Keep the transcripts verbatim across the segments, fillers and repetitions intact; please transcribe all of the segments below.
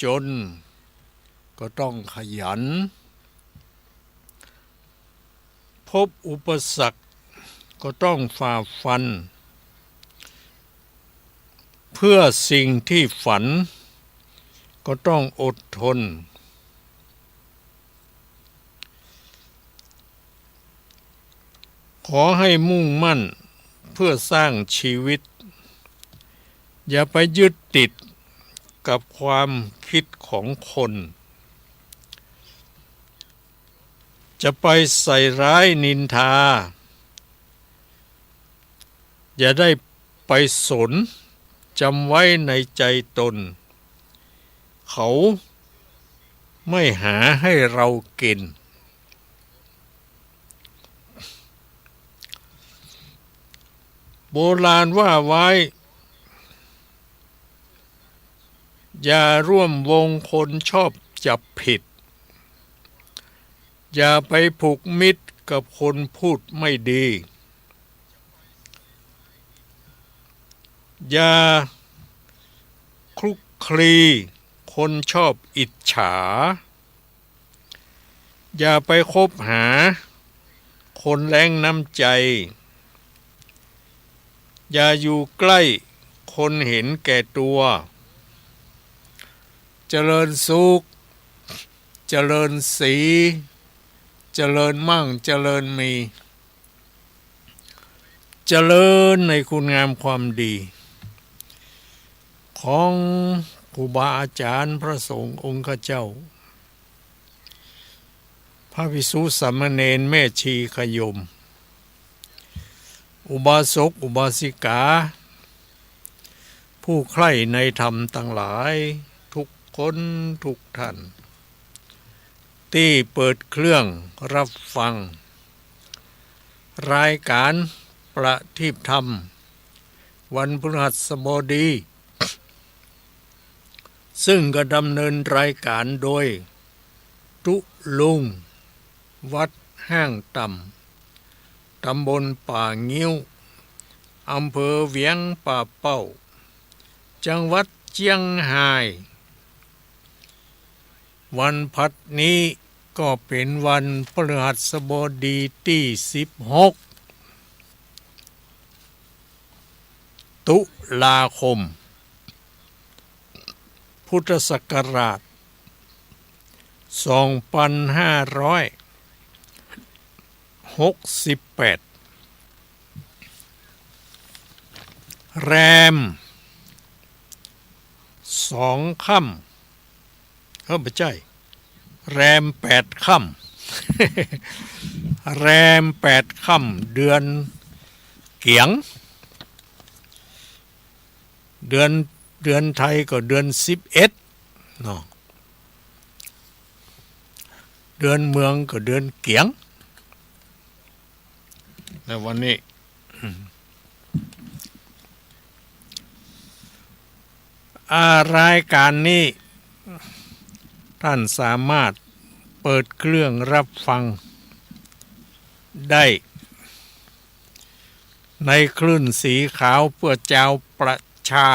จนก็ต้องขยัน พบอุปสรรคก็ต้องฝ่าฟัน เพื่อสิ่งที่ฝันก็ต้องอดทน ขอให้มุ่งมั่นเพื่อสร้างชีวิต อย่าไปยึดติดกับความคิดของคน จะไปใส่ร้ายนินทา อย่าได้ไปสน จำไว้ในใจตน เขาไม่หาให้เรากิน โบราณว่าไว้ อย่าร่วมวงคนชอบจับผิด อย่าไปผูกมิตรกับคนพูดไม่ดี อย่าคลุกคลีคนชอบอิจฉา อย่าไปคบหาคนแล้งน้ำใจ อย่าอยู่ใกล้คนเห็นแก่ตัว เจริญสุข เจริญศรี เจริญมั่ง เจริญมี เจริญในคุณงามความดี ของครูบาอาจารย์พระสงฆ์องค์ข้าเจ้า พระภิกษุสามเณรแม่ชีขยม อุบาสกอุบาสิกา ผู้ใคร่ในธรรมตังหลายทุกคนทุกท่าน ตี้เปิดเครื่องรับฟัง รายการประทีปธรรม วันพฤหัสบดี ซึ่งก็ดำเนินรายการโดย ตุ๊ลุง วัดห้างต่ำ ตำบลป่างิ้ว อำเภอเวียงป่าเป้า จังหวัดเจียงฮาย วันพัดนี้ก็เป๋นวันพฤหัสบดีตี้สิบหก ตุลาคม พุทธศักราช สองปันห้าร้อยหกสิบแปด แรมสองค่ำ เออ บ่ใจ้ แรมแปดค่ำ แรมแปดค่ำ เดือนเกี๋ยง เดือน เดือนไทยก็เดือนสิบเอ็ดเนาะ เดือนเมืองก็เดือนเกี๋ยง ในวันนี้ อ่า รายการนี้ ท่านสามารถเปิดเครื่องรับฟังได้ ในคลื่นสีขาวเพื่อจาวประชา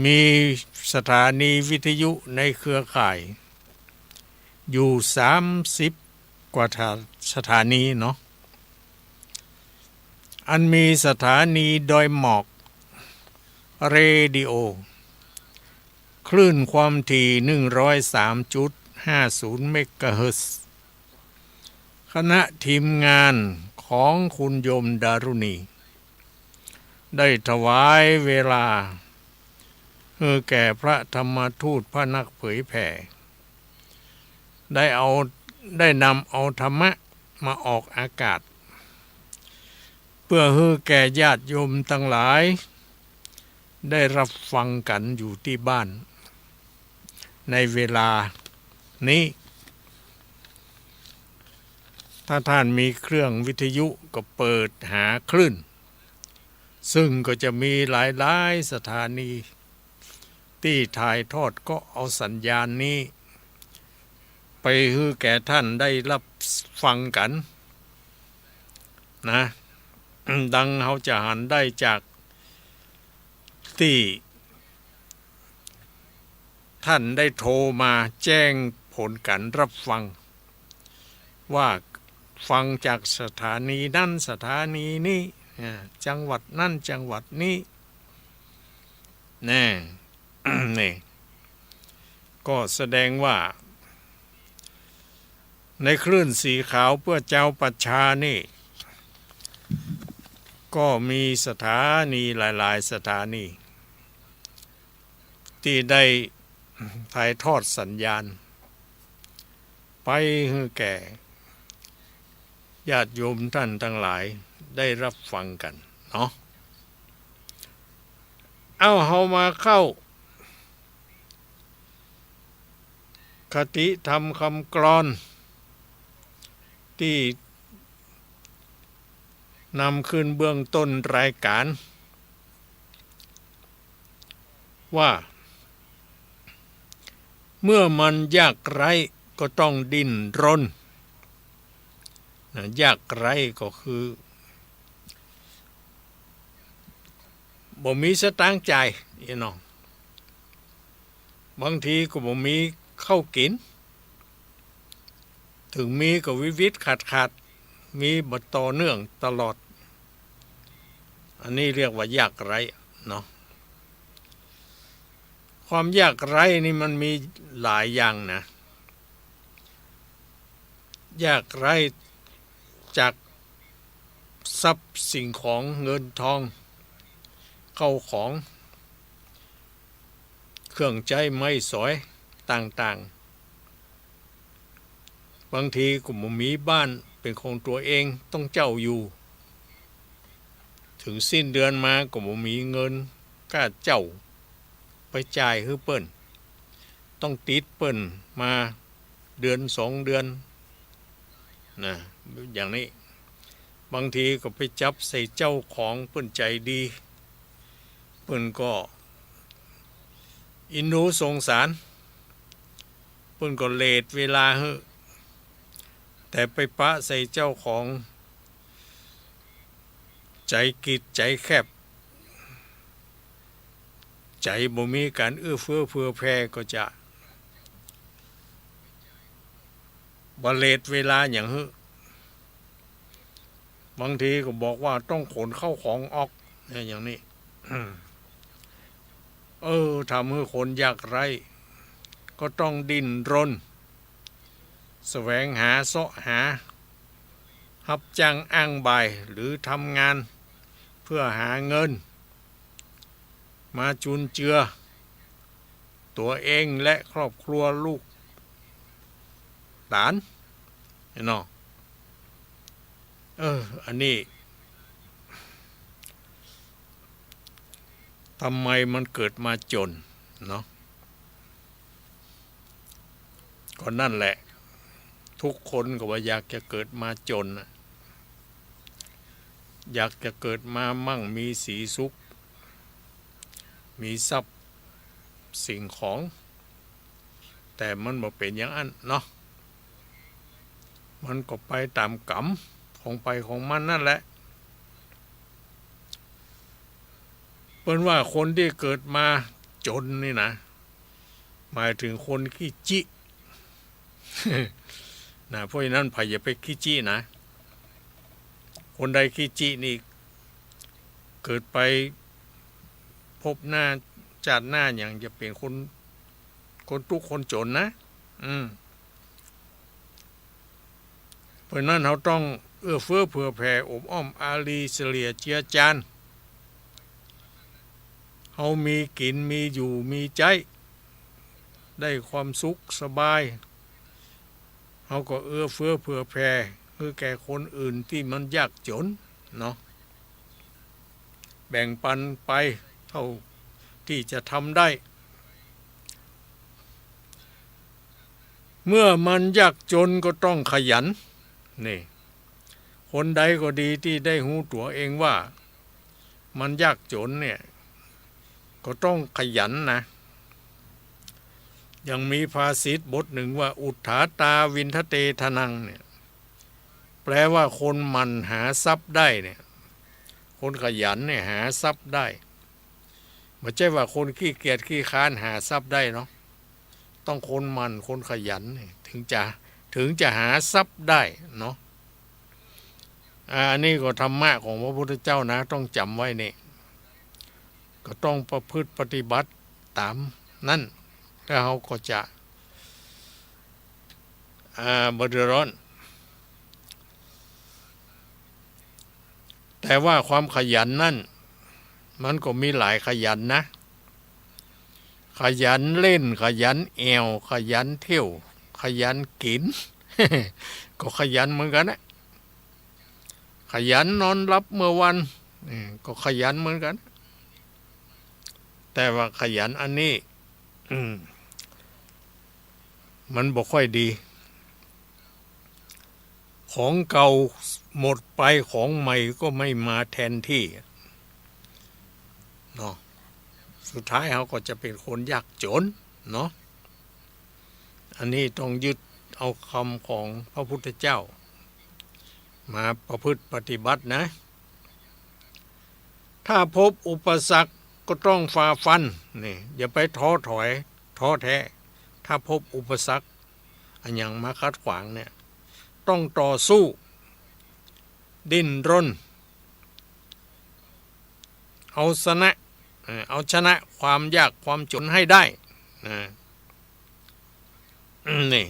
มีสถานีวิทยุในเครือข่ายอยู่สามสิบกว่าสถานีเนาะ อันมีสถานีดอยหมอกเรดิโอ คลื่นความถี่หนึ่งร้อยสามจุดห้าศูนย์เมกะเฮิรตซ์ คณะทีมงานของคุณโยมดารุณี ได้ถวายเวลาหื้อแก่พระธรรมทูตพระนักเผยแผ่ ได้เอา ได้นำเอาธรรมะมาออกอากาศ เพื่อหื้อแก่ญาติโยมตังหลาย ได้รับฟังกั๋นอยู่ตี้บ้าน ในเวลานี้ ถ้าท่านมีเครื่องวิทยุก็เปิดหาคลื่น ซึ่งก็จะมีหลายๆ สถานีตี้ถ่ายทอด ก็เอาสัญญาณนี้ ไปหื้อแก่ท่านได้รับฟังกั๋นนะ ดังเฮาจะหันได้จาก ที่ท่านได้โทรมาแจ้งผลการรับฟัง ว่าฟังจากสถานีนั้นสถานีนี้ อ่า จังหวัดนั้นจังหวัดนี้ แน่ นี่ ก็แสดงว่า ในคลื่นสีขาวเพื่อจาวประชานี่ ก็มีสถานีหลายๆ สถานี ที่ได้ถ่ายทอดสัญญาณ ไปหื้อแก่ญาติโยมท่านตังหลายได้รับฟังกั๋นเนาะ เอ้า เฮามาเข้า คติธรรมคำกลอน ตี้นำขึ้นเบื้องต้นรายก๋าน ว่า เมื่อมันยากไร้ก็ต้องดิ้นรน นะ ยากไร้ก็คือ บ่มีสตางค์จ่าย อี้น้อง บางทีก็บ่มีข้าวกิ๋น เถิงมีก็วิวิตขาดๆ มีบ่ต่อเนื่องตลอด อันนี้เรียกว่ายากไร้เนาะ ความยากไร้นี่มันมีหลายอย่างนะ ยากไร้จากทรัพย์สิ่งของเงินทอง เข้าของ เครื่องใจ๊ไม้สอยต่างๆ บางทีก็บ่มีบ้านเป๋นของตั๋วเอง ต้องเจ้าอยู่ เถิงสิ้นเดือนมาก็บ่มีเงินก้าเจ้าไปจ่ายหื้อเปิ้น ต้องติดเปิ้นมาเดือนสองเดือน นะ อย่างนี้ บางทีก็ไปจับใส่เจ้าของเปิ้นใจ๋ดี เปิ้นก็เอ็นดูสงสาร เปิ้นก็เลทเวลาหื้อ แต่ไปปะใส่เจ้าของใจ๋กิจใจ๋แคบ ใจ๋บ่มีก๋านเอื้อเฟื้อเผื่อแผ่ก็จะบ่เลทเวลาหยังหื้อ บางทีก็บอกว่าต้องขนเข้าของออก เนี่ย อย่างนี้ เออ ทำหื้อคนยากไร้ก็ต้องดิ้นรน แสวงหาเซาะหา ฮับจ้างอ้างบ่าย หรือทำงานเพื่อหาเงิน มาจุนเจือตั๋วเองและครอบครัวลูกหลาน เนาะ เออ อันนี้ ทำไมมันเกิดมาจนเนาะ ก็นั่นแหละ ทุกคนก็ว่าอยากจะเกิดมาจนน่ะ อยากจะเกิดมามั่งมีสีสุข มีทรัพย์สิ่งของ แต่มันบ่เป๋นอย่างอั้นเนาะ มันก็ไปต๋ามก๋รรมของใผของมันนั่นแหละ เปิ้นว่าคนตี้เกิดมาจ๋นนี่นะ หมายเถิงคนขี้จิ นะ เพราะฉะนั้นใผอย่าไปขี้จินะ คนใดขี้จินี่ เกิดไปภพหน้า จาติหน้าหยังจะเป๋นคน คนตุ๊กข์คนจ๋นนะ อืม เพราะฉะนั้นเฮาต้องเอื้อเฟื้อเผื่อแผ่อบอ้อมอารีเสลี่ยเจือจาน เฮามีกิ๋นมีอยู่มีใจ๊ ได้ความสุขสบาย เฮาก็เอื้อเฟื้อเผื่อแผ่หื้อแก่คนอื่นตี้มันยากจ๋นเนาะ แบ่งปันไปเท่าตี้จะทำได้ เมื่อมันยากจ๋นก็ต้องขยัน นี่ คนใดก็ดีตี้ได้ฮู้ตั๋วเองว่ามันยากจ๋นเนี่ย ก็ต้องขยันนะ ยังมีภาษิตบทหนึ่งว่า อุฏฐาตา วินทะเต ธนัง เนี่ย แปลว่าคนหมั่นหาทรัพย์ได้เนี่ย คนขยันเนี่ยหาทรัพย์ได้ บ่ใจ้ว่าคนขี้เกียจขี้คร้านหาทรัพย์ได้เนาะ ต้องคนหมั่นคนขยันนี่ เถิงจะ เถิงจะหาทรัพย์ได้เนาะ อ่า อันนี้ก็ธรรมะของพระพุทธเจ้านะ ต้องจ๋ำไว้นี่ ก็ต้องประพฤติปฏิบัติต๋ามนั้น แล้วเฮาก็จะ อ่า บ่เดือดร้อน แต่ว่าความขยันนั้น มันก็มีหลายขยันนะ ขยันเล่น ขยันแอ่ว ขยันเที่ยว ขยันกิ๋น ก็ขยันเหมือนกั๋นนะ ขยันนอนหลับเมื่อวัน อืม ก็ขยันเหมือนกั๋น แต่ว่าขยันอันนี้ อืม มันบ่ค่อยดี ของเก่าหมดไป ของใหม่ก็ไม่มาแทนที่เนาะ สุดท้ายเฮาก็จะเป๋นคนยากจ๋นเนาะ อันนี้ต้องยึดเอากำของพระพุทธเจ้า มาประพฤติปฏิบัตินะ ถ้าพบอุปสรรคก็ต้องฝ่าฟัน นี่ อย่าไปท้อถอย ท้อแท้ ถ้าพบอุปสรรคอะหยังมาขัดขวางเนี่ย ต้องต่อสู้ ดิ้นรน เอาชนะ เอ่อ เอาชนะความยากความจ๋นให้ได้ นะ นี่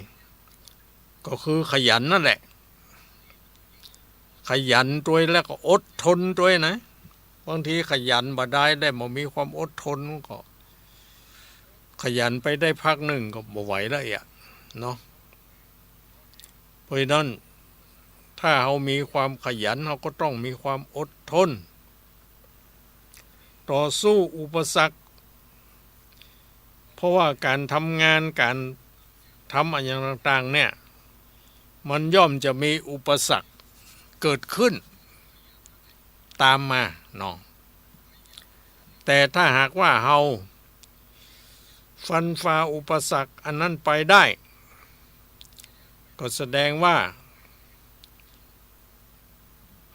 ก็คือขยันนั่นแหละ ขยันตวยแล้วก็อดทนตวยนะ บางทีขยันบ่ได้ ได้บ่มีความอดทนก็ ขยันไปได้พักนึ่งก็บ่ไหวแล้วอะเนาะ เพราะฉะนั้น ถ้าเฮามีความขยัน เฮาก็ต้องมีความอดทน ต่อสู้อุปสรรค เพราะว่าก๋านทำงาน ก๋านทำอะหยังต่างๆ เนี่ย มันย่อมจะมีอุปสรรคเกิดขึ้นต๋ามมาเนาะ แต่ถ้าหากว่าเฮาฟันฝ่าอุปสรรคอันนั้นไปได้ ก็แสดงว่า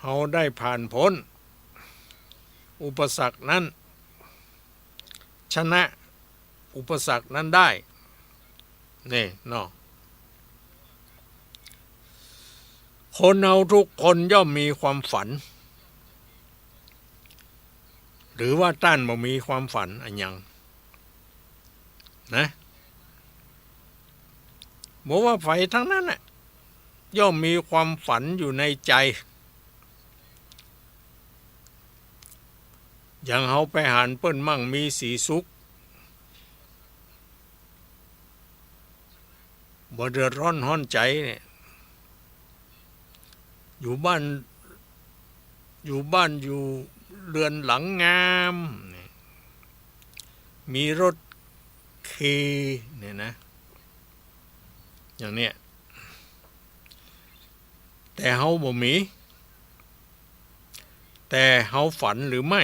เฮาได้ผ่านพ้นอุปสรรคนั้น ชนะอุปสรรคนั้นได้ นี่เนาะ คนเฮาทุกคนย่อมมีความฝัน หรือว่าต้านบ่มีความฝันอะหยัง นะ บ่ว่าใผตังนั้นน่ะ ย่อมมีความฝันอยู่ในใจ๋ อย่างเฮาไปหันเปิ้นมั่งมีสีสุข บ่เดือดร้อนฮ้อนใจ๋เนี่ย อยู่บ้าน อยู่บ้านอยู่เฮือนหลังงามเนี่ย มีรถขี่เนี่ยนะ อย่างเนี้ย แต่เฮาบ่มี แต่เฮาฝันหรือไม่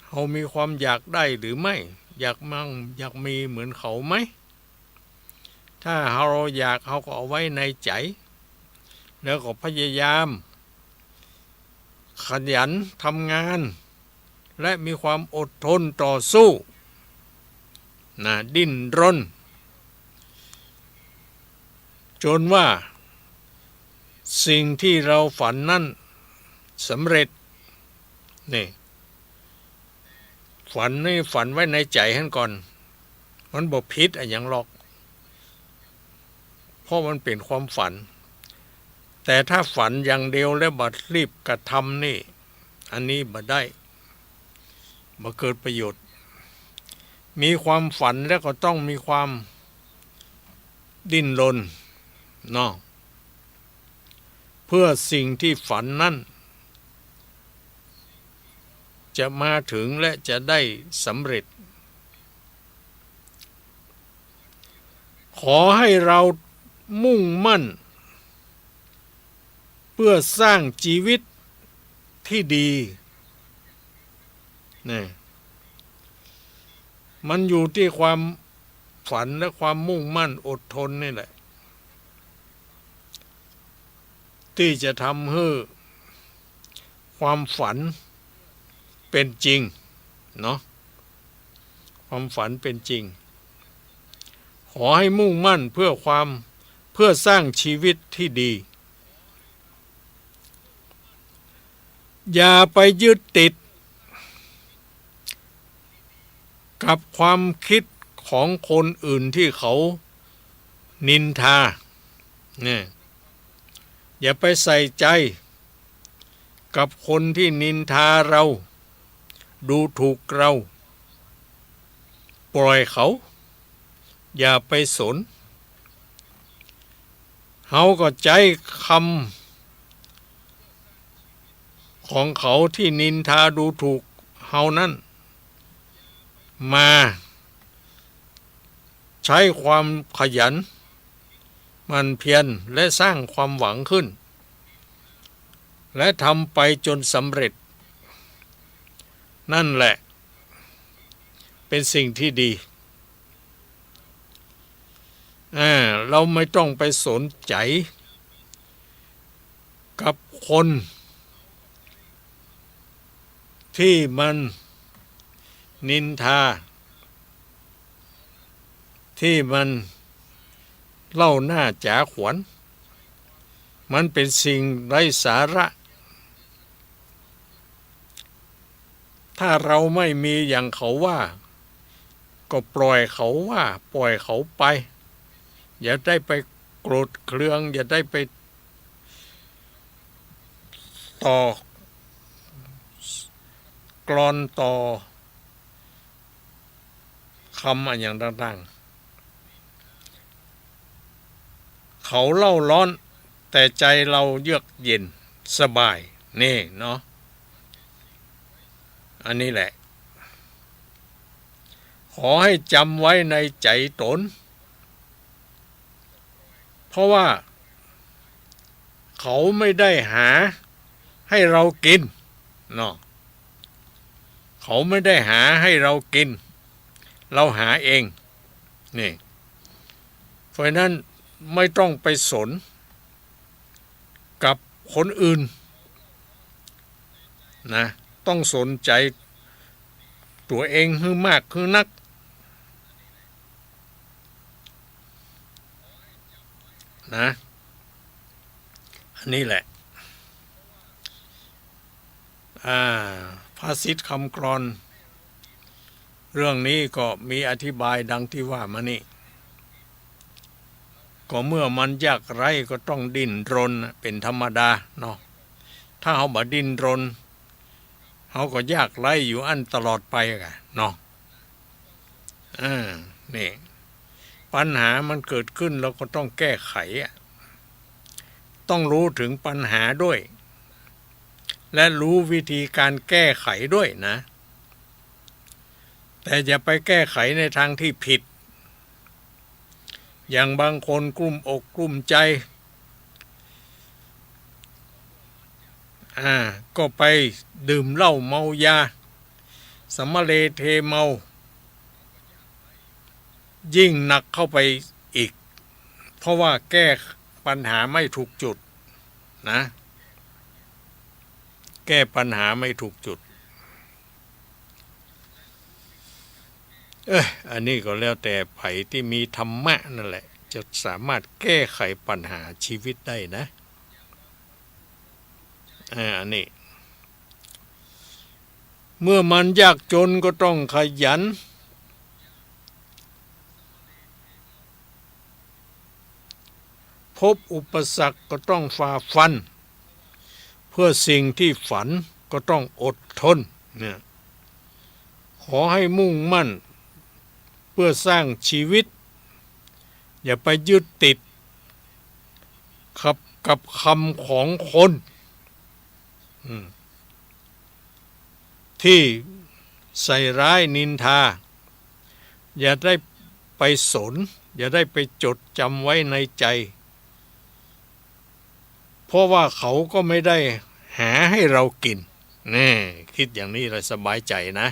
เฮามีความอยากได้หรือไม่ อยากมั่งอยากมีเหมือนเขาไหม ถ้าเฮาอยาก เฮาก็เอาไว้ในใจ๋ แล้วก็พยายามขยันทำงาน และมีความอดทนต่อสู้ นะ ดิ้นรน จ๋นว่าสิ่งที่เฮาฝันนั้นสำเร็จ นี่ ฝันนี่ฝันไว้ในใจ๋หั้นก่อน มันบ่ผิดอะหยังหรอก เพราะมันเป๋นความฝัน แต่ถ้าฝันอย่างเดียวแล้วบ่รีบกระทำนี่ อันนี้บ่ได้ บ่เกิดประโยชน์ มีความฝันแล้วก็ต้องมีความดิ้นรน เนาะ เพื่อสิ่งที่ฝันนั้น จะมาถึงและจะได้สำเร็จ ขอให้เฮามุ่งมั่น เพื่อสร้างชีวิตที่ดี นี่ มันอยู่ที่ความฝันและความมุ่งมั่นอดทนนี่แหละ ตี้จะทำหื้อความฝันเป๋นจริง เนาะ ความฝันเป็นจริง ขอให้มุ่งมั่นเพื่อความ เพื่อสร้างชีวิตที่ดี อย่าไปยึดติดกับความคิดของคนอื่นที่เขานินทา เนี่ย อย่าไปใส่ใจกับคนที่นินทาเรา ดูถูกเรา ปล่อยเขา อย่าไปสน เฮาก็ใจ๊คำของเขาที่นินทาดูถูกเฮานั้น มาใช้ความขยันหมั่นเพียรและสร้างความหวังขึ้น และทำไปจนสำเร็จ นั่นแหละเป็นสิ่งที่ดี อ่า เราไม่ต้องไปสนใจกับคนที่มันนินทา ที่มันเล่าหน้าจ๋าขวัญ มันเป็นสิ่งไร้สาระ ถ้าเราไม่มีอย่างเขาว่า ก็ปล่อยเขาว่า ปล่อยเขาไป อย่าได้ไปโกรธเคือง อย่าได้ไปต่อกลอนต่อคำอะหยังต่างๆ เขาเล่าร้อน แต่ใจเราเยือกเย็นสบาย นี่เนาะ อันนี้แหละ ขอให้จำไว้ในใจตน เพราะว่าเขาไม่ได้หาให้เรากินเนาะ เขาไม่ได้หาให้เรากิน เราหาเอง นี่ เพราะฉะนั้นไม่ต้องไปสนกับคนอื่นนะ ต้องสนใจตั๋วเองหื้อมากหื้อนักนะ อันนี้แหละ อ่า ภาษิตคำกลอน เรื่องนี้ก็มีอธิบายดังที่ว่ามานี่ ก็เมื่อมันยากไร้ก็ต้องดิ้นรนน่ะ เป็นธรรมดาเนาะ ถ้าเฮาบ่ดิ้นรน เฮาก็ยากไร้อยู่อั้นตลอดไปอะเนาะ อ่า นี่ ปัญหามันเกิดขึ้น เราก็ต้องแก้ไขอะ ต้องรู้ถึงปัญหาด้วย และรู้วิธีการแก้ไขด้วยนะ แต่อย่าไปแก้ไขในทางที่ผิด อย่างบางคนกลุ้มอกกลุ้มใจ อ่า ก็ไปดื่มเหล้าเมายา สำมะเลเทเมา ยิ่งหนักเข้าไปอีก เพราะว่าแก้ปัญหาไม่ถูกจุดนะ แก้ปัญหาไม่ถูกจุด เอ้ย อันนี้ก็แล้วแต่ใผที่มีธรรมะนั่นแหละ จะสามารถแก้ไขปัญหาชีวิตได้นะ อ่า อันนี้ เมื่อมันยากจนก็ต้องขยัน พบอุปสรรคก็ต้องฝ่าฟัน เพื่อสิ่งที่ฝันก็ต้องอดทน เนี่ย ขอให้มุ่งมั่นเพื่อสร้างชีวิต อย่าไปยึดติดกับ กับคำของคน อืม ที่ใส่ร้ายนินทา อย่าได้ไปสน อย่าได้ไปจดจำไว้ในใจ เพราะว่าเขาก็ไม่ได้หาให้เรากิน แน่ คิดอย่างนี้แล้วสบายใจนะ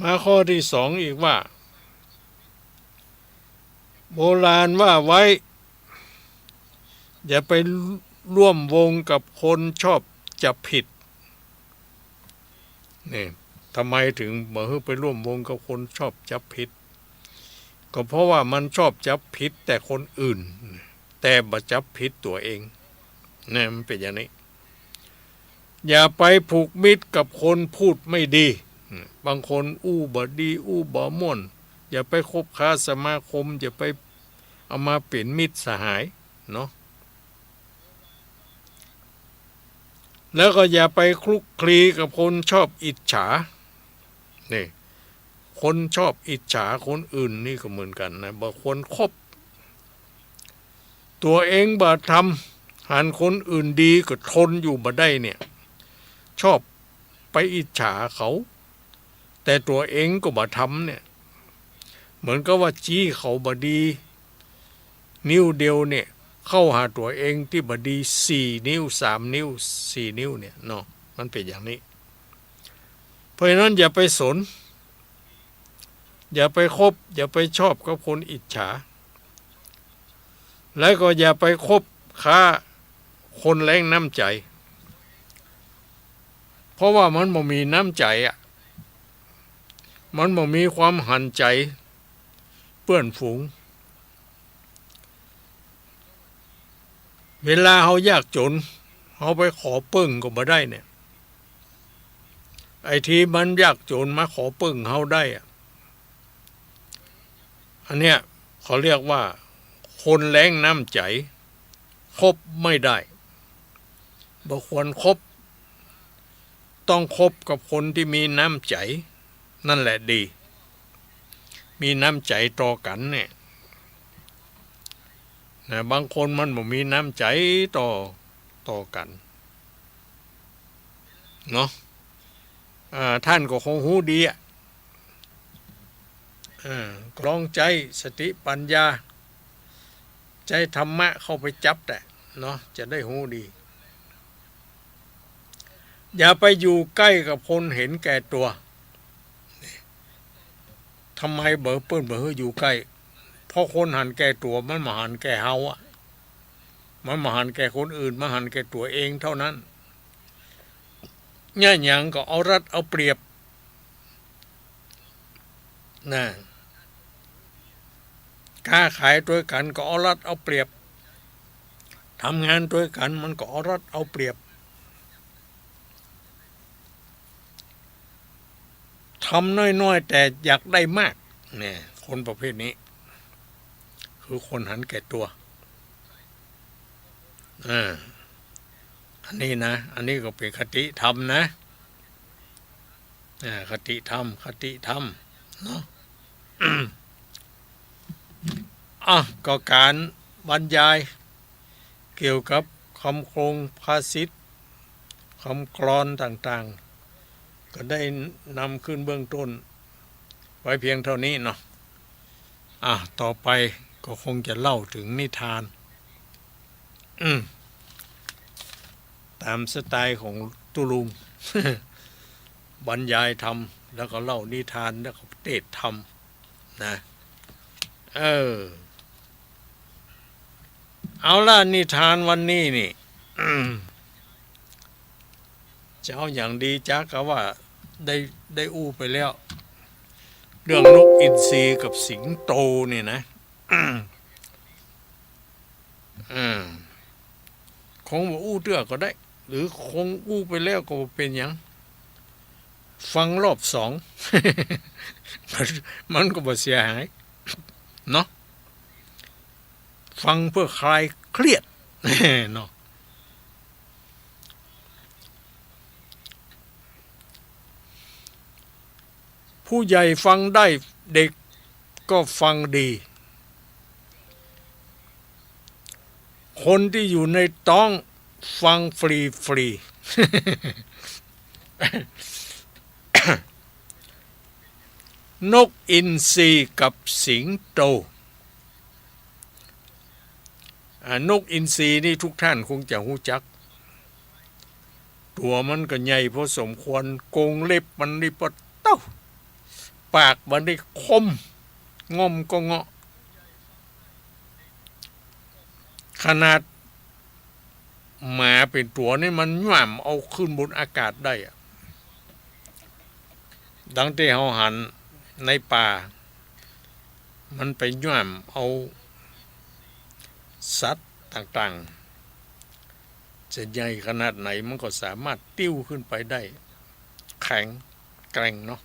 มาข้อที่สองอีกว่า โบราณว่าไว้ อย่าไปร่วมวงกับคนชอบ จับผิด นี่ ทำไมถึงบ่หื้อไปร่วมวงกับคนชอบจับผิด ก็เพราะว่ามันชอบจับผิดแต่คนอื่น แต่บ่จับผิดตั๋วเอง นะ มันเป๋นอย่างนี้ อย่าไปผูกมิตรกับคนพูดไม่ดี บางคนอู้บ่ดี อู้บ่ม่วน อย่าไปคบค้าสมาคม อย่าไปเอามาเป๋นมิตรสหายเนาะ แล้วก็อย่าไปคลุกคลีกับคนชอบอิจฉา นี่ คนชอบอิจฉาคนอื่นนี่ก็เหมือนกั๋นนะ บ่ควรคบ ตั๋วเองบ่ทำ หันคนอื่นดีก็ทนอยู่บ่ได้เนี่ย ชอบไปอิจฉาเขา แต่ตั๋วเองก็บ่ทำเนี่ย เหมือนกับว่าจี้เขาบ่ดี นิ้วเดียวเนี่ย เข้าหาตั๋วเองตี้บ่ดีสี่นิ้ว สามนิ้ว สี่นิ้วเนี่ยเนาะ มันเป๋นอย่างนี้ เพราะฉะนั้นอย่าไปสน อย่าไปคบ อย่าไปชอบกับคนอิจฉา แล้วก็อย่าไปคบค้าคนแล้งน้ำใจ๋ เพราะว่ามันบ่มีน้ำใจ๋อะ มันบ่มีความหันใจ๋เปื้อนฝูง เวลาเฮายากจ๋น เฮาไปขอเปิ้งก็บ่ได้เนี่ย ไอ้ตี้มันยากจ๋นมาขอเปิ้งเฮาได้อะ อันเนี้ยเขาเรียกว่าคนแล้งน้ำใจ๋ คบไม่ได้ บ่ควรคบ ต้องคบกับคนตี้มีน้ำใจ๋ นั่นแหละดี มีน้ำใจ๋ต่อกั๋นเนี่ย นะ บางคนมันบ่มีน้ำใจ๋ต่อ ต่อกั๋นเนาะ อ่า ต้านก็คงฮู้ดีอะ อ่า ลองใจ๊สติปัญญา ใจ๊ธรรมะเข้าไปจับแต๊เนาะ จะได้ฮู้ดี อย่าไปอยู่ใก้กับคนเห็นแก่ตั๋ว ทำไมบ่ เปิ้นบ่หื้ออยู่ใก้ เพราะคนหันแก่ตั๋วมันบ่หันแก่เฮาอะ มันบ่หันแก่คนอื่น มันหันแก่ตั๋วเองเต้านั้น เยียะหยังก็เอารัดเอาเปรียบ นะ ก๊าขายตวยกั๋นก็เอารัดเอาเปรียบ ทำงานตวยกั๋นมันก็เอารัดเอาเปรียบ ทำน้อยๆ แต่อยากได้มาก เนี่ย คนประเภทนี้ คือคนหันแก่ตั๋ว อ่า อันนี้นะ อันนี้ก็เป๋นคติธรรมนะ อ่า คติธรรม คติธรรมเนาะ อ่ะ ก็ก๋านบรรยายเกี่ยวกับกำโคลงภาษิต กำกลอนต่างๆ ก็ได้นำขึ้นเบื้องต้นไว้เพียงเต้านี้เนาะ อ่ะ ต่อไปก็คงจะเล่าเถิงนิทาน อืม ต๋ามสไตล์ของตุ๊ลุง บรรยายธรรม แล้วก็เล่านิทาน แล้วก็เตศน์ธรรมนะ เออ เอาละ นิทานวันนี้นี่ อืม จะเอาอย่างดีจ๊ะ ก็ว่าได้ ได้อู้ไปแล้ว เรื่องนกอินทรีกับสิงโตนี่นะ อืม คงบ่อู้เตื้อก็ได้ หรือคงอู้ไปแล้วก็บ่เป๋นหยัง ฟังรอบสอง มันก็บ่เสียหายเนาะ ฟังเพื่อคลายเครียด เนาะ ผู้ใหญ่ฟังได้ เด็กก็ฟังดี คนตี้อยู่ในต๊องฟังฟรีๆ นกอินทรีกับสิงโต อ่า นกอินทรีนี่ทุกท่านคงจะฮู้จัก ตั๋วมันก็ใหญ่พอสมควร กรงเล็บมันนี่ปะเต๊า ปากมันนี่คม ง่อมก็เงาะ ขนาด หมาเป๋นตั๋วนี่มันหย่ามเอาขึ้นบนอากาศได้อะ ดังตี้เฮาหันในป่า มันไปหย่ามเอาสัตว์ต่างๆ จะใหญ่ขนาดไหนมันก็สามารถติ้วขึ้นไปได้ แข็งแกร่งเนาะ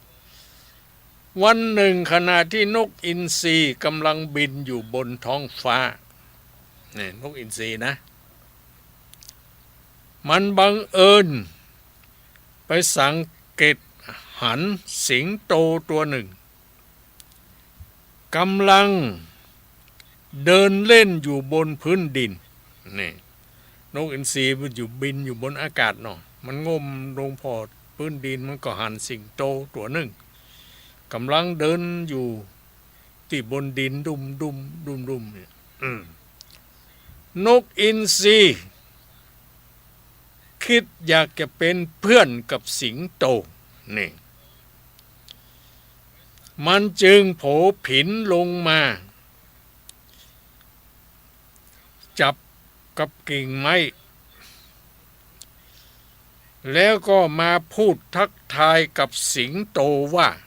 วันหนึ่งขณะที่นกอินทรีกำลังบินอยู่บนท้องฟ้า นี่นกอินทรีนะ มันบังเอิญไปสังเกตหันสิงโตตัวหนึ่ง กำลังเดินเล่นอยู่บนพื้นดิน นี่ นกอินทรีมันอยู่บินอยู่บนอากาศเนาะ มันง่มลงผ่อพื้นดิน มันก็หันสิงโตตั๋วนึ่ง กำลังเดินอยู่ตี้บนดินดุมดุมดุมดุมเนี่ย อืม นกอินทรีคิดอยากจะเป๋นเปื้อนกับสิงโต นี่ มันจึงโผผินลงมา จับกับกิ่งไม้ แล้วก็มาพูดทักทายกับสิงโตว่า "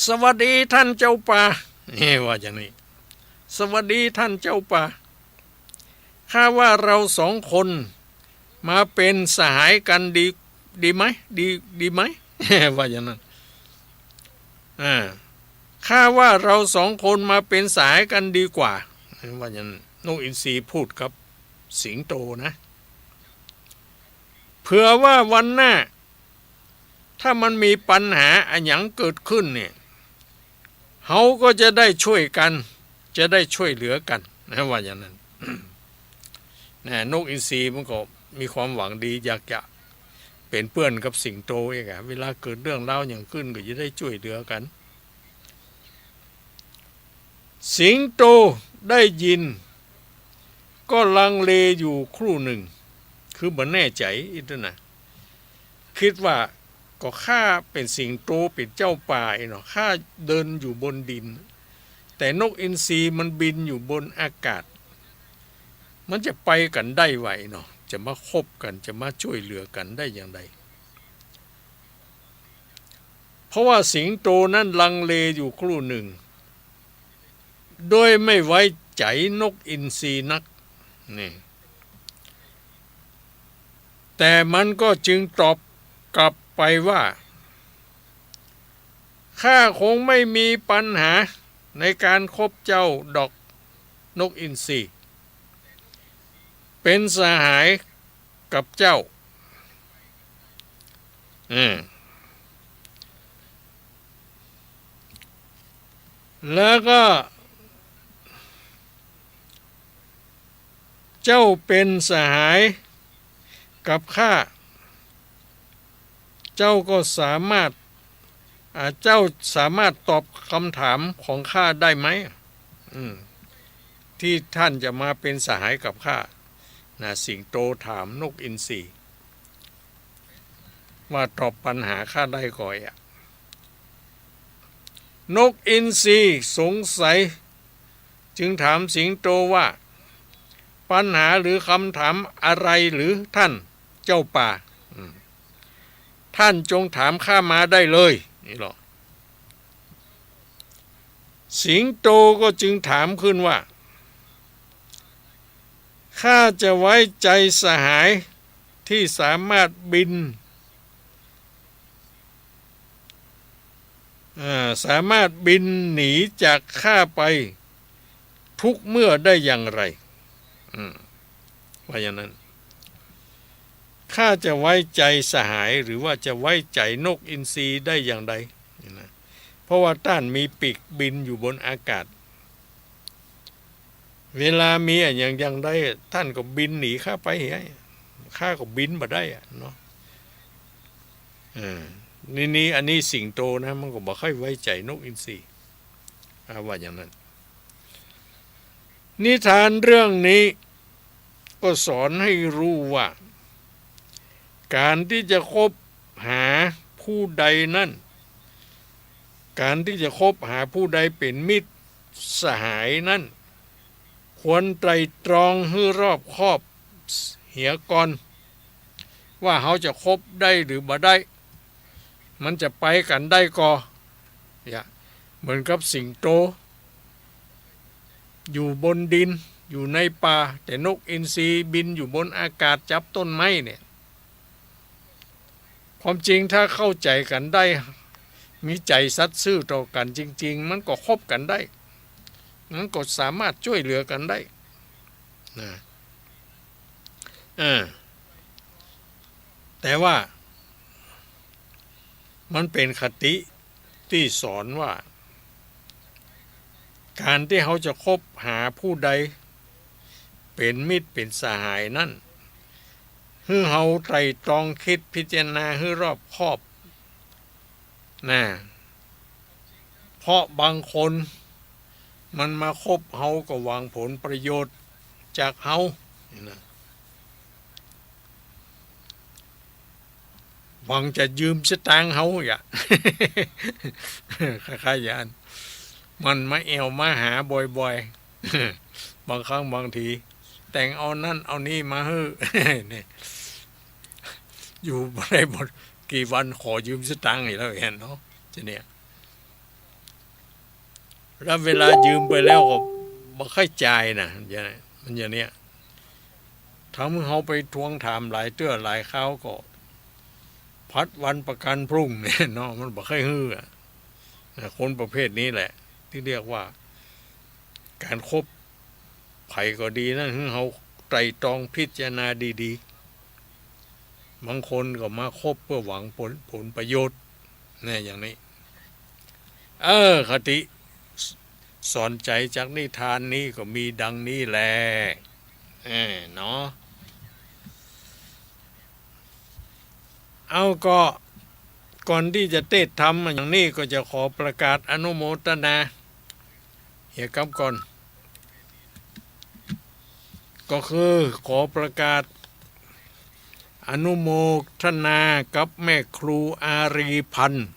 สวัสดีท่านเจ้าป่า" นี่ว่าอย่างนี้ "สวัสดีท่านเจ้าป่า ข้าว่าเราสองคนมาเป๋นสหายกั๋นดี ดีไหม ดี ดีไหม" ว่าอย่างนั้น อ่า "ข้าว่าเราสองคนมาเป๋นสหายกั๋นดีกว่า" ว่าอย่างนั้น นกอินทรีพูดกับสิงโตนะ "เผื่อว่าวันหน้า ถ้ามันมีปัญหาอะหยังเกิดขึ้นเนี่ย เฮาก็จะได้ช่วยกั๋น จะได้ช่วยเหลือกั๋น" นะ ว่าอย่างนั้น นะ นกอินทรีมันก็มีความหวังดี อยากจะเป๋นเปื้อนกับสิงโตเองอะ เวลาเกิดเรื่องราวหยังขึ้นก็จะได้ช่วยเหลือกั๋น สิงโตได้ยิน ก็ลังเลอยู่ครู่หนึ่ง คือบ่แน่ใจ๋อีกนะ คิดว่า "ก็ข้าเป๋นสิงโต เป๋นเจ้าป่าเนาะ ข้าเดินอยู่บนดิน แต่นกอินทรีมันบินอยู่บนอากาศ มันจะไปกั๋นได้ไหวเนาะ จะมาคบกั๋น จะมาช่วยเหลือกั๋นได้อย่างใด" เพราะว่าสิงโตนั้นลังเลอยู่ครู่หนึ่ง โดยไม่ไว้ใจ๋นกอินทรีนัก นี่ แต่มันก็จึงตอบกลับไปว่า "ข้าคงไม่มีปัญหาในการคบเจ้าดอก นกอินทรี เป๋นสหายกับเจ้า" อืม แล้วก็ "เจ้าเป๋นสหายกับข้า เจ้าก็สามารถ อ่า เจ้าสามารถตอบคำถามของข้าได้ไหม" อืม "ที่ท่านจะมาเป๋นสหายกับข้า" นะ สิงโตถามนกอินทรี ว่าตอบปัญหาข้าได้ก่อยอะ นกอินทรีสงสัย จึงถามสิงโตว่า "ปัญหาหรือคำถามอะไรหรือท่านเจ้าป่า อืม ท่านจงถามข้ามาได้เลย" นี่หรอ สิงโตก็จึงถามขึ้นว่า "ข้าจะไว้ใจ๋สหายที่สามารถบิน เอ่อ สามารถบินหนีจากข้าไปทุกเมื่อได้อย่างไร" อืม ว่าอย่างนั้น "ข้าจะไว้ใจ๋สหาย หรือว่าจะไว้ใจ๋นกอินทรีได้อย่างใด" นี่นะ เพราะว่าต้านมีปีกบินอยู่บนอากาศ เวลามีอะหยังอย่างใด ต้านก็บินหนีข้าไปเหีย ข้าก็บินบ่ได้อะเนาะ เออ นี่ นี่ อันนี้สิงโตนะ มันก็บ่ค่อยไว้ใจ๋นกอินทรี อ่า ว่าอย่างนั้น นิทานเรื่องนี้ก็สอนให้รู้ว่า การที่จะคบหาผู้ใดนั้น การที่จะคบหาผู้ใดเป๋นมิตรสหายนั้น ควรไตร่ตรองหื้อรอบคอบ เหียก่อน ว่าเฮาจะคบได้หรือบ่ได้ มันจะไปกั๋นได้ก่อ อย่า เหมือนกับสิงโต อยู่บนดิน อยู่ในป่า แต่นกอินทรีบินอยู่บนอากาศจับต้นไม้เนี่ย ความจริงถ้าเข้าใจ๋กั๋นได้ มีใจ๋สัตย์ซื่อต่อกั๋นจริงๆ มันก็คบกั๋นได้ มันก็สามารถจ้วยเหลือกั๋นได้นะ เออ แต่ว่ามันเป๋นคติตี้สอนว่า ก๋านตี้เฮาจะคบหาผู้ใดเป๋นมิตรเป๋นสหายนั้น หื้อเฮาไตร่ตรองกึ๊ดพิจารณาหื้อรอบคอบนะ เพราะบางคนมันมาคบเฮาก็หวังผลประโยชน์จากเฮานี่นะ หวังจะยืมสตางค์เฮาอย่า คล้ายๆ อย่างนั้น มันมาแอ่วมาหาบ่อยๆ บางครั้งบางที แต่งเอานั่นเอานี่มาหื้อ เนี่ย อยู่บ่ได้บ่กี่วันขอยืมสตางค์อีกแล้ว หันเนาะ จะเนี่ย แล้วเวลายืมไปแล้วก็บ่ค่อยจ่ายนะ มันอย่างเนี้ย ถ้าเฮาไปทวงถามหลายเตื้อหลายคราวก็ ผัดวันประกันพรุ่งเนี่ยเนาะ มันบ่ค่อยหื้ออะ นะ คนประเภทนี้แหละ ตี้เรียกว่า ก๋านคบใผก็ดีนั้น หื้อเฮาไตร่ตรองพิจารณาดีๆ บางคนก็มาคบเพื่อหวังผล ผลประโยชน์ เนี่ย อย่างนี้ เออ คติสอนใจ๋จากนิทานนี้ก็มีดังนี้แล เออ เนาะ เอา ก็ก่อนตี้จะเตสน์ธรรมอย่างนี้ก็จะขอประกาศอนุโมทนา เหียกำก่อน ก็คือขอประกาศอนุโมทนากับแม่ครูอารีพันธ์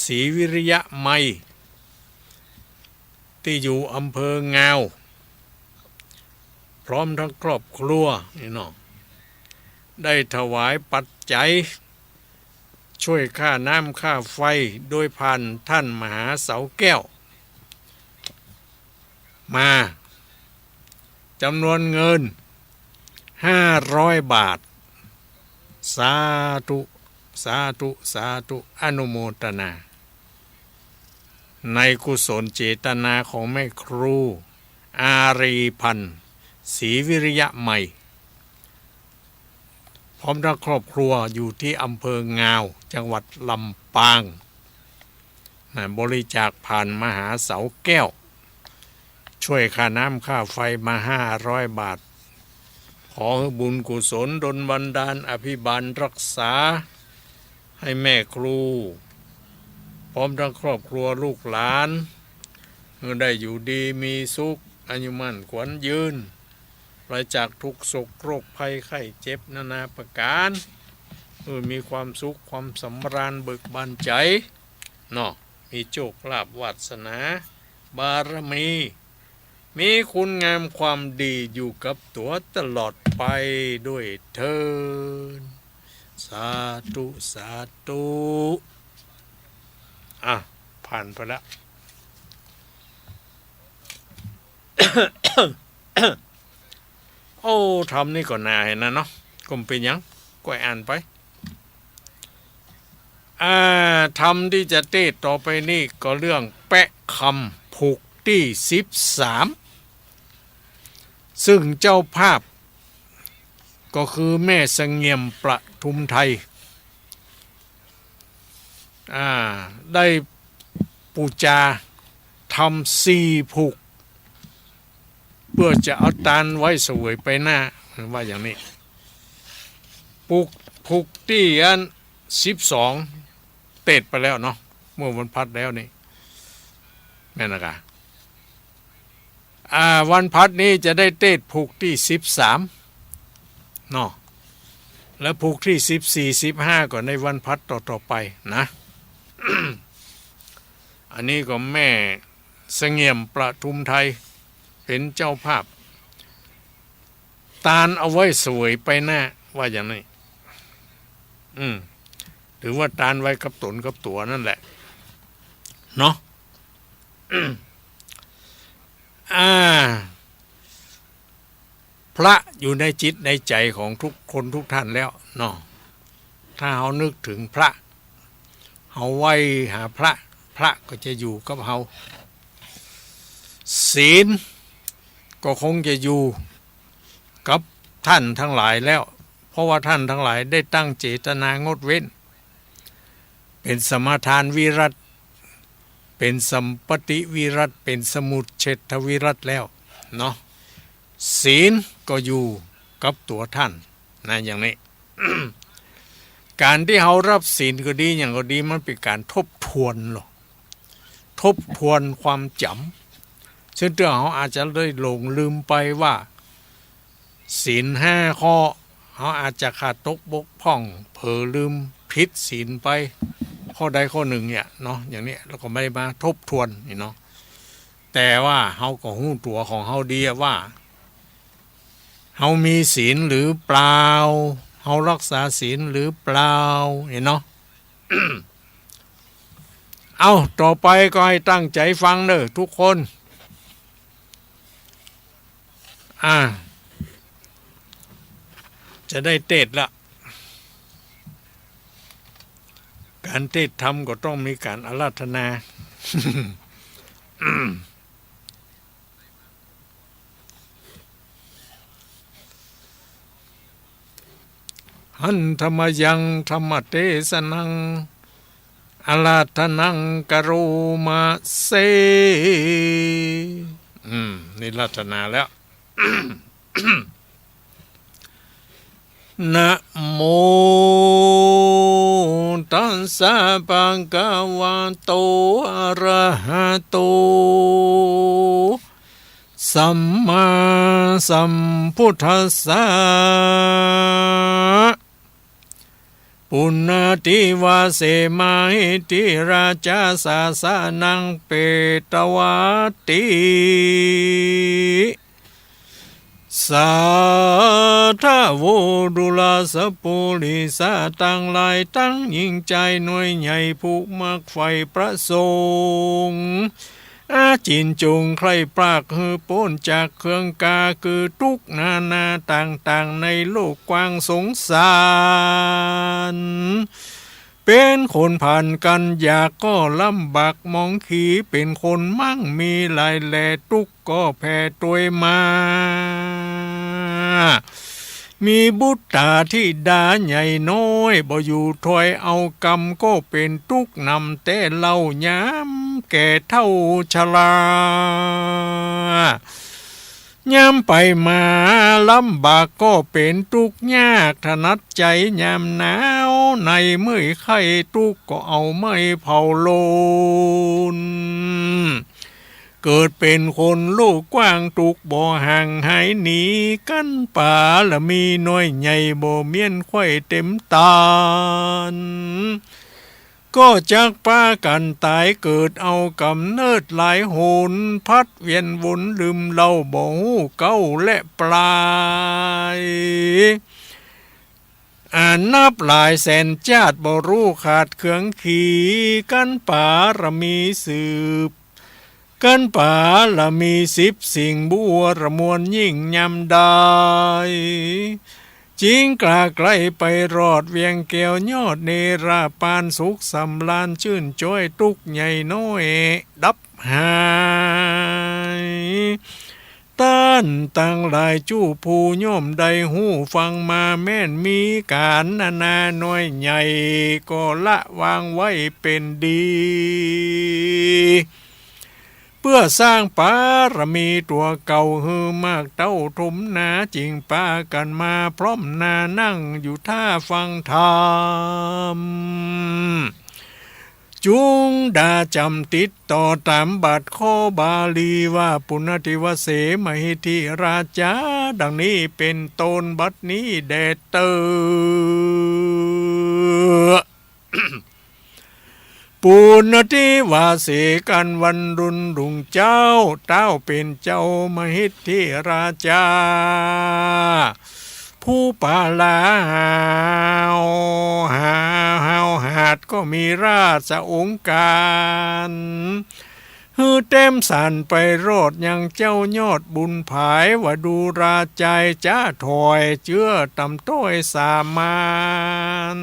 ศรีวิริยะไมย ตี้อยู่อำเภองาว พร้อมทั้งครอบครัวนี่เนาะ ได้ถวายปัจจัย ช่วยค่าน้ำค่าไฟ โดยผ่านท่านมหาเสาแก้ว มา จำนวนเงิน ห้าร้อยบาท สาธุ สาธุ สาธุ อนุโมทนา ในกุศลเจตนาของแม่ครู อารีพันธ์ ศรีวิริยะไมย พร้อมทั้งครอบครัวอยู่ที่อำเภองาว จังหวัดลำปาง นะ บริจาคผ่านมหาเสาแก้ว ช่วยค่าน้ำค่าไฟมาห้าร้อยบาท ขอหื้อบุญกุศลดลบันดาลอภิบาลรักษา ให้แม่ครู พร้อมทั้งครอบครัวลูกหลาน หื้อได้อยู่ดีมีสุข อายุมั่นขวัญยืน ปราศจากทุกข์โศกโรคภัยไข้เจ็บนานาประการ หื้อมีความสุขความสำราญเบิกบานใจ๋ เนาะ มีโชคลาภวาสนา บารมี มีคุณงามความดีอยู่กับตั๋วตลอดไปด้วยเทอญ สาธุ สาธุ อ่ะ ผ่านไปแล้ว โอ้ ธรรมนี่ก็น่าหันนะเนาะ ก็บ่เป๋นหยัง ก็อ่านไป อ่า ธรรมตี้จะเตสน์ต่อไปนี่ก็เรื่องแปะคำผูกตี้สิบสาม ซึ่งเจ้าภาพก็คือแม่เสงี่ยมประทุมไทย อ่า ได้ปู๋จาธรรมสี่ผูก เพื่อจะเอาตานไว้เสวยไปหน้า ว่าอย่างนี้ ผูก ผูกตี้อันสิบสอง เตสน์ไปแล้วเนาะ เมื่อวันพฤหัสแล้วนี่ แม่นนะกะ อ่า วันพฤหัสนี้จะได้เตสน์ผูกตี้สิบสาม เนาะ แล้วผูกตี้สิบสี่ สิบห้า ก็ในวันพฤหัสต่อๆ ไปนะ อันนี้ก็แม่เสงี่ยมประทุมไทยเป๋นเจ้าภาพ ตานเอาไว้เสวยไปหน้า ว่าอย่างนี้ อืม ถือว่าตานไว้กับต๋นกับตั๋วนั่นแหละ เนาะ อ่า พระอยู่ในจิตในใจ๋ของทุกคนทุกท่านแล้วเนาะ ถ้าเฮานึกถึงพระ เฮาไหว้หาพระ พระก็จะอยู่กับเฮา ศีลก็คงจะอยู่กับท่านทั้งหลายแล้ว เพราะว่าท่านทั้งหลายได้ตั้งเจตนางดเว้น เป๋นสมาทานวิรัติ เป๋นสัมปติวิรัติ เป๋นสมุจเฉทวิรัติแล้วเนาะ ศีลก็อยู่กับตั๋วท่านนะ อย่างนี้ ก๋านตี้เฮาฮับศีลก็ดี อย่างก็ดี มันเป๋นก๋านทบทวนเนาะ ทบทวนความจ๋ำ ซึ่งเตื้อเฮาอาจจะได้หลงลืมไปว่า ศีลห้าข้อ เฮาอาจจะขาดตกบกพร่อง เผลอลืมผิดศีลไป ข้อใดข้อนึ่งเนี่ยเนาะ อย่างนี้ แล้วก็ไม่ได้มาทบทวนนี่เนาะ แต่ว่าเฮาก็ฮู้ตั๋วของเฮาดีอะว่า เฮามีศีลหรือเปล่า เฮาฮักษาศีลหรือเปล่า นี่เนาะ เอ้า ต่อไปก็ให้ตั้งใจ๋ฟังเน่อทุกคน อ่า จะได้เตสน์ละ ก๋านเตสน์ธรรมก็ต้องมีก๋านอาราธนา หันธมยังธรรมเตสนัง อาราธนังกะโรมะเส อืม นี่อาราธนาแล้ว นะโมตัสสะภะคะวะโต อะระหะโต สัมมาสัมพุทธัสสะ ปุณณัติวาเส มหิทธิราชา สาสะนัง เปตวาติ สาธะโว ดูราสะปุริสะตังหลาย ตังญิงจายหน่วยใหญ่ ผู้มักใฝ่ประสงค์ อาจินจงใคร่ปรากหื้อป๊นจากเครื่องก๋าคือตุ๊กข์นานาต่างๆ ในโลกกว้างสงสาร เป๋นคนผ่านกั๋นอยากก็ลำบากหมองขี เป๋นคนมั่งมีหลายแล ตุ๊กข์ก็แผ่ตวยมา มีบุตราธิดาใหญ่น้อย บ่อยู่ถ้อยเอากำ ก็เป๋นตุ๊กข์นำแต๊เล่า ยามแก่เฒ่าชรา ยามไปมาลำบาก ก็เป๋นตุ๊กข์ยากถนัดใจ๋ ยามหนาวในเมื่อยไข้ ตุ๊กข์ก็เอาไม้เผาโลน เกิดเป๋นคนโลกกว้าง ตุ๊กข์บ่ห่างหายหนี กัณฑ์ปารมีน้อยใหญ่ บ่เมี้ยนไขว่เต็มตาน ก็จักปากั๋นต๋าย เกิดเอาก๋ำเนิดหลายหน ผัดเวียนวนลืมเล่า บ่ฮู้เก๊าและปลาย อานับหลายแสนจาติ บ่ฮู้ขาดเคืองขี กัณฑ์ปารมีสืบ กัณฑ์ปารมีสิบสิ่ง บัวระมวลยิ่งยามใด จิ่งกล้าใกล้ไปรอด เวียงแก้วยอดเนรปาน สุขสำราญชื่นจ้อย ตุ๊กข์ใหญ่น้อยดับหาย ต้านตังหลายจุผู้ย่อมได้ฮู้ฟังมา แม่นมีก๋านนานาน้อยใหญ่ ก็ละวางไว้เป๋นดี เปื้อสร้างปารมีตั๋วเก่า หื้อมากเต้าถมหนา จิ่งปากั๋นมาพร้อมหน้า นั่งอยู่ท่าฟังธรรม จุ่งดาจ๋ำติดต่อต๋ามบาทข้อบาลีว่า ปุณณัติวาเส มหิทธิราชา ดังนี้เป๋นต้น บัดนี้แด่เต๊อะ ป ปุณณทิวาสีกันวันรุ่นรุ่งเจ้า เต้าเป๋นเจ้ามหิทธิราชา ผู้ปาลาหาวหาวหาดก็มีราชองค์การ หื้อเต็มสันไปรอดยังเจ้ายอดบุญผาย ว่าดูราชายจ้าถอยเจื้อต่ำต้อยสามัญ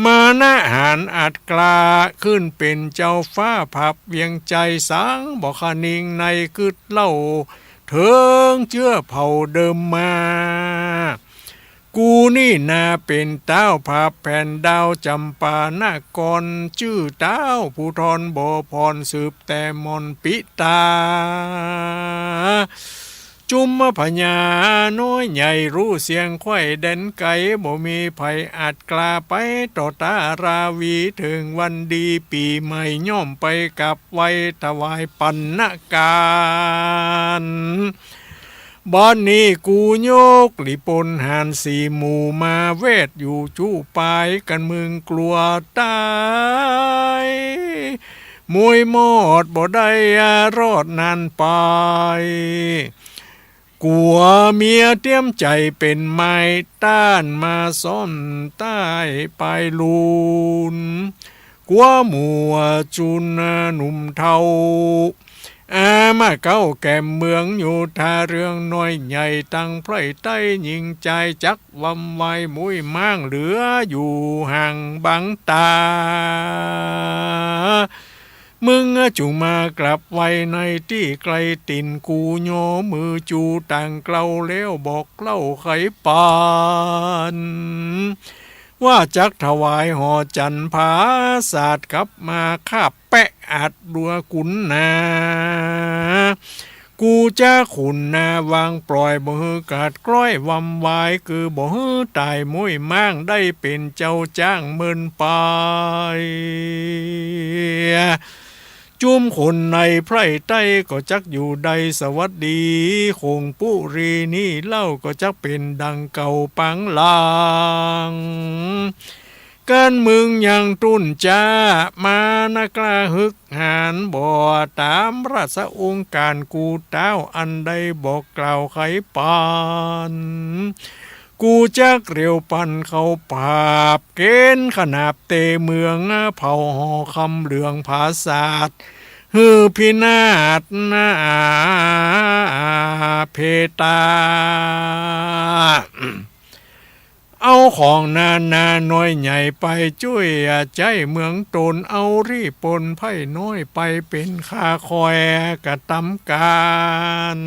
มานะหาญอัดกล้าขึ้นเป๋นเจ้าฟ้าผับเวียงไจ สังบ่คะนิงในกึ๊ดเล่า เถิงเจื้อเผ่าเดิมมา กูนี่นาเป๋นเต้าผาแผ่นดาวจ๋ำปานคร จื้อเต้าภูธรบ่ผ่อนสืบแต่หม่อนปิตา จุมพญาน้อยใหญ่ฮู้เสียงไขว้แดนไก๋ บ่มีใผอัดกล้าไปต่อต้านราวี เถิงวันดีปี๋ใหม่ย่อมไปกราบไหว้ถวายปัณณการ บัดนี้กูยกหลีปนหาญสี่หมู่มาแวดอยู่จุปายกั๋น มึงกลัวต๋าย มวยมอดบ่ได้รอดนานไป กั๋วเมียเตียมใจ๋เป๋นไม้ต้านมาซ่อนใต้ปายลูน กั๋วหมู่จุนหนุ่มเฒ่า อามาเก๊าแก่มเมืองอยู่ท่าเรืองน้อยใหญ่ ตังไพร่ใต้ญิงจายจักวำวาย มุ้ยม้างเหลืออยู่ห่างบังต๋า มึงจุ่งมากราบไหว้ในตี้ไกลติ่น กูย่อมือจู๋ต่างเกลาแล้วบอกเล่าไขปัน ว่าจักถวายหอจั๋นผาสาทกลับมาคาบแปะอัดดัวกุ๋นนา กูจะขุนนาวางปล่อย บ่หื้อขาดคล้อยวำวาย คือบ่หื้อต๋ายมุ้ยม้าง ได้เป๋นเจ้าจ้างเมินไป จุมคนในไพร่ใต้ก็จักอยู่ได้สวัสดี คงปุรีนี่เล่าก็จักเป๋นดังเก่าปางหลัง กั๋นมึงยังตุ้นจ๊า มานะกล้าฮึกหาญ บ่ต๋ามราชองค์ก๋าน กูเต้าอันใดบอกกล่าวไขปัน กูจักเร็วปันเข้าปราบ เก๋ณฑ์ขนาบเตเมือง เผาหอคำเหลืองผาสาท หื้อพินาศนาเพตา เอาของนานาน้อยใหญ่ไปจุ้ยใจ๊เมืองต๋น เอารีบปนไพร่น้อยไปเป๋นข้าคอยกระตำก๋าน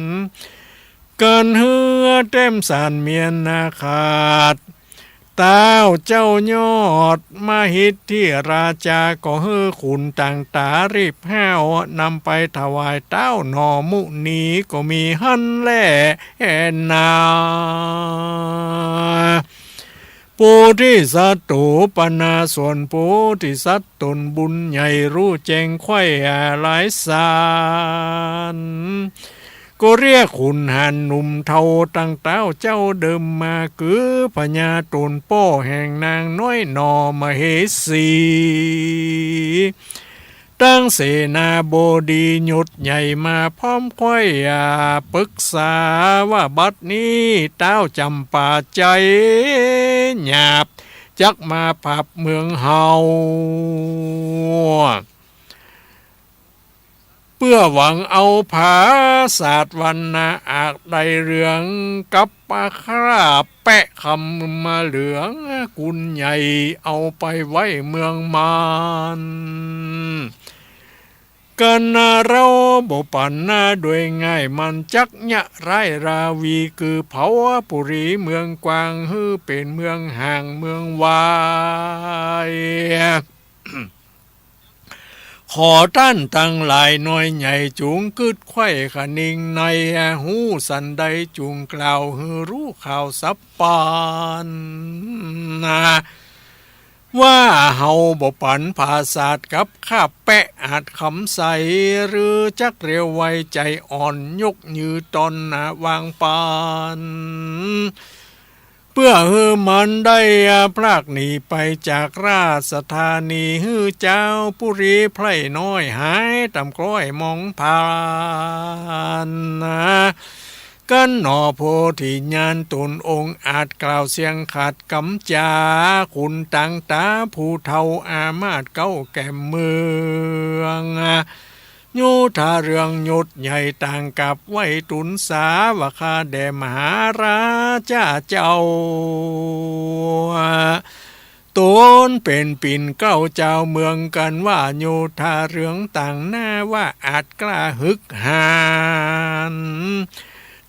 กั๋นหื้อเต็มสานเมียนนาขาด เต้าเจ้ายอดมหิทธิราชา ก็หื้อขุนต่างต๋ารีบห้าวนำไปถวายเต้าหนอ มุนีก็มีหั้นแลนา โพธิสัตว์โตปนา ส่วนโพธิสัตว์ต๋นบุญใหญ่ ฮู้แจ้งไขว้หลายสาร ก็เรียกขุนหาญหนุ่มเฒ่า ตังเต้าเจ้าเดิมมา คือพญาต๋นป้อแห่งนางน้อยหนอมเหสี ตังเสนาบดียศใหญ่มาพร้อมไขว้ปรึกษา ว่าบัดนี้เต้าจ๋ำปาใจ๋หยาบ จักมาผาบเมืองเฮา เปื้อหวังเอาผาสาทวันนา อักได้เรื่องกับปาคราบแปะคำมาเหลือง กุ๋นใหญ่เอาไปไว้เมืองมาร กั๋นเฮาบ่ปันนาโดยง่าย มันจักยะร้ายราวี คือเผาปุรีเมืองกว้าง หื้อเป๋นเมืองห่างเมืองวาย ขอต้านตังหลายน้อยใหญ่ จุ่งกึ๊ดไขว้คะนิงใน ฮู้สันใดจุ่งกล่าว หื้อฮู้ข่าวสัพปันนา ว่าเฮาบ่ปันผาสาทกับข้าแปะอาจคำใส หรือจักเร็วไวใจ๋อ่อน ยกยือต๋อนหนาวางปัน เปื้อหื้อมันได้พลากหนีไปจากราชธานี หื้อจาวปุรีไพร่น้อยหายต่ำคล้อยมองผ่าน กั๋นหนอโพธิญาณต๋นองอาจกล่าวเสียงขัดกำจ๋า ขุนต่างต๋าผู้เฒ่าอามาตย์เก๊าแก่มเมือง โยธาเรืองยศใหญ่ต่างกราบไหว้ตูนสาว่า ข้าแด่มหาราชาเจ้า ต๋นเป๋นปิ่นเกล้าจาวเมือง กั๋นว่าโยธาเรืองต่างหน้าว่าอาจกล้าหึกหาญ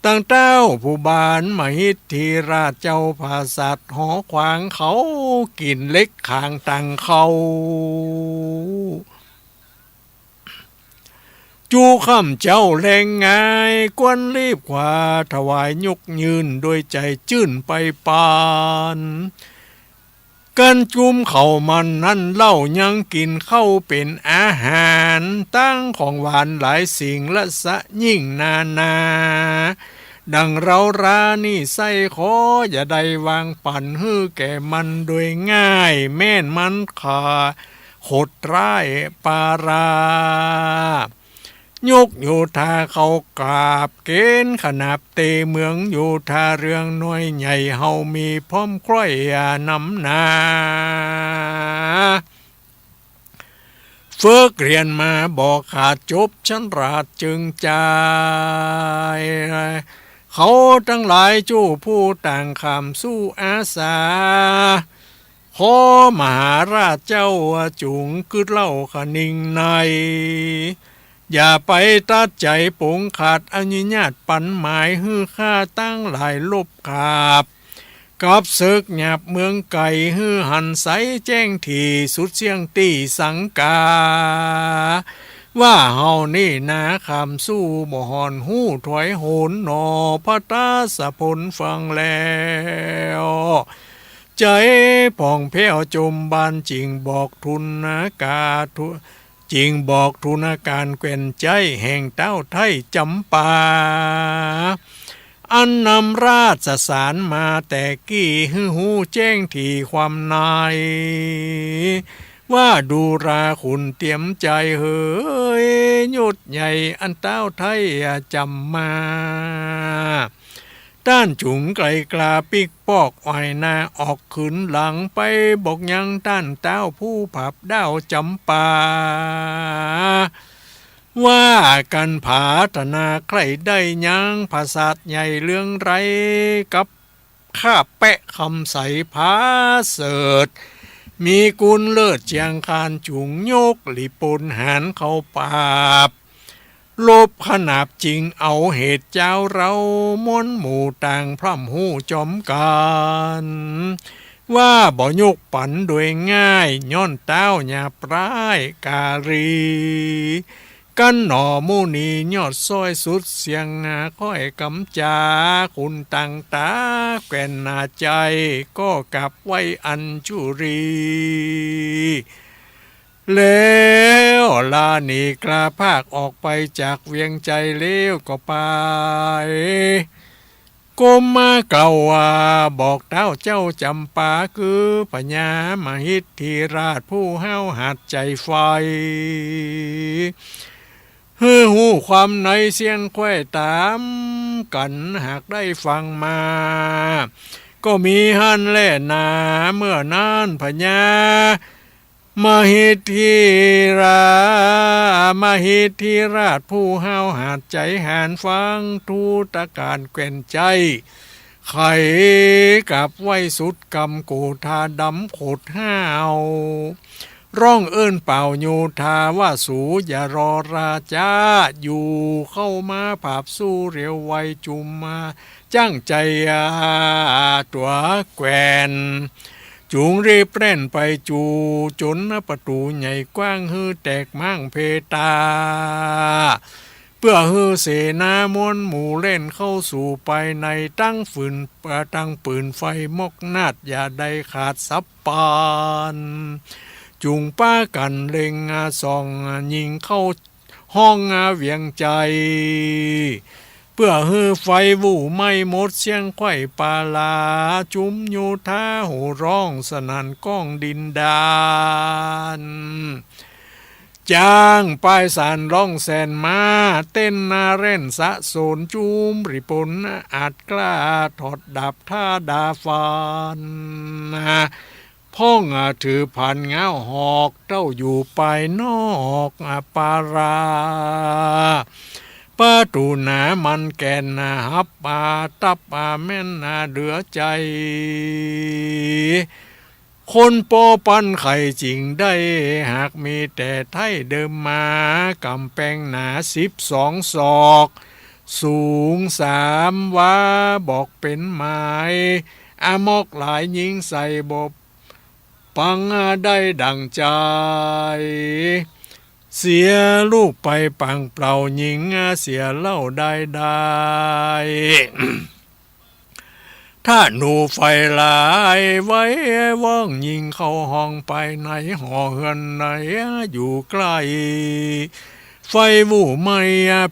ต่างเต้าผู้บานมหิทธิราชเจ้าผาสัตว์หอขวางเขา กิ๋นเหล็กขางตังเขา จู้ค่ำเจ๊าแลงงาย กวนรีบขวาถวายยกยื่น ด้วยใจ๋จื้นใฝ่ปาน กั๋นจุมข้าวมันนั้นเล่า ยังกิ๋นข้าวเป๋นอาหาร ตังของหวานหลายสิ่ง และสะยิ่งนานา ดังเฮารานี้ไส้ขอ อย่าได้วางปั๋นหื้อแก่มันโดยง่าย แม่นมันขา โขดร้ายปารา ยกโยธาเข้ากราบเก๋ณฑ์ขนาบเตเมือง โยธาเรืองน้อยใหญ่เฮามีพร้อมใคร่นำหน้า ฝึกเฮียนมาบ่ขาด จบชั้นราชจึงจาย เขาตังหลายจู้ผู้ต่างข้ามสู้อาสา ขอมหาราชเจ้าจุ่งกึ๊ดเล่าคะนิงใน อย่าไปตัดใจ๋ป๋งขาด อนุญาตปั๋นหมายหื้อข้าตังหลายลบขาบ กับเสิกหยาบเมืองไก๋ หื้อหันใสแจ้งถี่สุดเสี้ยงตี้สังกา ว่าเฮานี้นาข้ามสู้บ่ห่อนฮู้ถอยโหนหนอ พระทศพลฟังแล้ว ใจ๋ผ่องแผ้วจมบาน จึงบอกทูลนาคา จึงบอกทูลนาคารแคว่นใจ๊แห่งเต้าไท้จ๋ำปา อันนำราชสารมาแต่กี้ หื้อฮู้แจ้งถี่ความใน ว่าดูราขุนเตียมใจ๋เหย ยศใหญ่อันเต้าไท้จ๋ำมา ต้านจุ่งไกลกล้าปิ๊กปอกอ่อยหน้าออก ขืนหลังไปบอกยังต้านเต้าผู้ผาบด้าวจ๋ำปา ว่ากั๋นผาถนาใคร่ได้ยัง ผาสัตว์ใหญ่เรื่องไรกับข้าแปะคำใสผาเสริฐ มีกุณเลิศเจียงคาน จุ่งยกหลีปนหารเข้าปราบ ลบขนาบจึงเอาเหตุจาวเฮา มวลหมู่ต่างพร่ำฮู้จ๋อมกั๋น ว่าบ่ยกปั๋นโดยง่าย ย้อนเต้าหยาบร้ายก๋ารี กั๋นหนอหมู่นี้ยอดซ้อยสุดเสี้ยง ค่อยกำจ๋า ขุนต่างต๋าแคว่นหน้าใจ๋ ก็กราบไหว้อัญชุลี แล้วลาหนีกล้าพรากออกไปจากเวียงใจ๋แล้วก็ไป ก้มมากล่าวว่า บอกเต้าเจ้าจ๋ำปา คือพญามหิทธิราชผู้ห้าวหาญใจ๋ใฝ่ หื้อฮู้ความในเสี้ยงแคว่ต๋ามกั๋น หากได้ฟังมา ก็มีหั้นแลนา เมื่อนั้นพญา มหิทธิรา มหิทธิราชผู้ห้าวหาญใจ๋ หันฟังทูตการแคว่นใจ๋ ใค่กราบไหว้สุดกำ โกธาดำขดห้าว ร้องเอิ้นเป่าโยธาว่า สูอย่ารอราจ๊า อยู่เข้ามาผาบสู้เร็วไว จุ่มมา จั้งใจ๋อาตั๋วแคว่น จุ่งรีบแล่นไปจู๋จ๋นประตู๋ใหญ่กว้าง หื้อแตกม้างเพตา เปื้อหื้อเสนามวลหมู่แล่นเข้าสู่ภายใน ตั้งฝืน เอ่อ ตั้งปืนไฟมอกนาด อย่าได้ขาดสับปาน จุ่งปากั๋นเล็งส่องยิงเข้า ห้องเวียงใจ๋ เปื้อหื้อไฟบู่ไหม้หมดเสี้ยงไขว้ปารา จุมโยธาโห่ฮ้องสนั่นก้องดินดาน จ้างป้ายสานร้องแสนม้า เต้นหน้าแร่นสะโสน จุมริปนอาจกล้า ถอดดาบท้าดาฟัน พ่องถือผานง้าวหอก เต้าอยู่ปายนอกปารา ประตู๋หนามันแก่นหับ ตับแม่นเหลือใจ๋ คนป้อปันใค่จึงได้ หากมีแต่ไท้เดิมมา ก๋ำแปงหนาสิบสองศอก สูงสามวา บอกเป๋นหมาย อมอกหลายยิงใส่บ่ ปังได้ดั่งใจ๋ เสียลูกไปปางเปล่า ยิงเสียเล่าได้ได้ ธนูไฟหลายไว้ว่อง ยิงเข้าห้องไปในหอเฮือนในอยู่ใก้ ไฟบู่ไหม้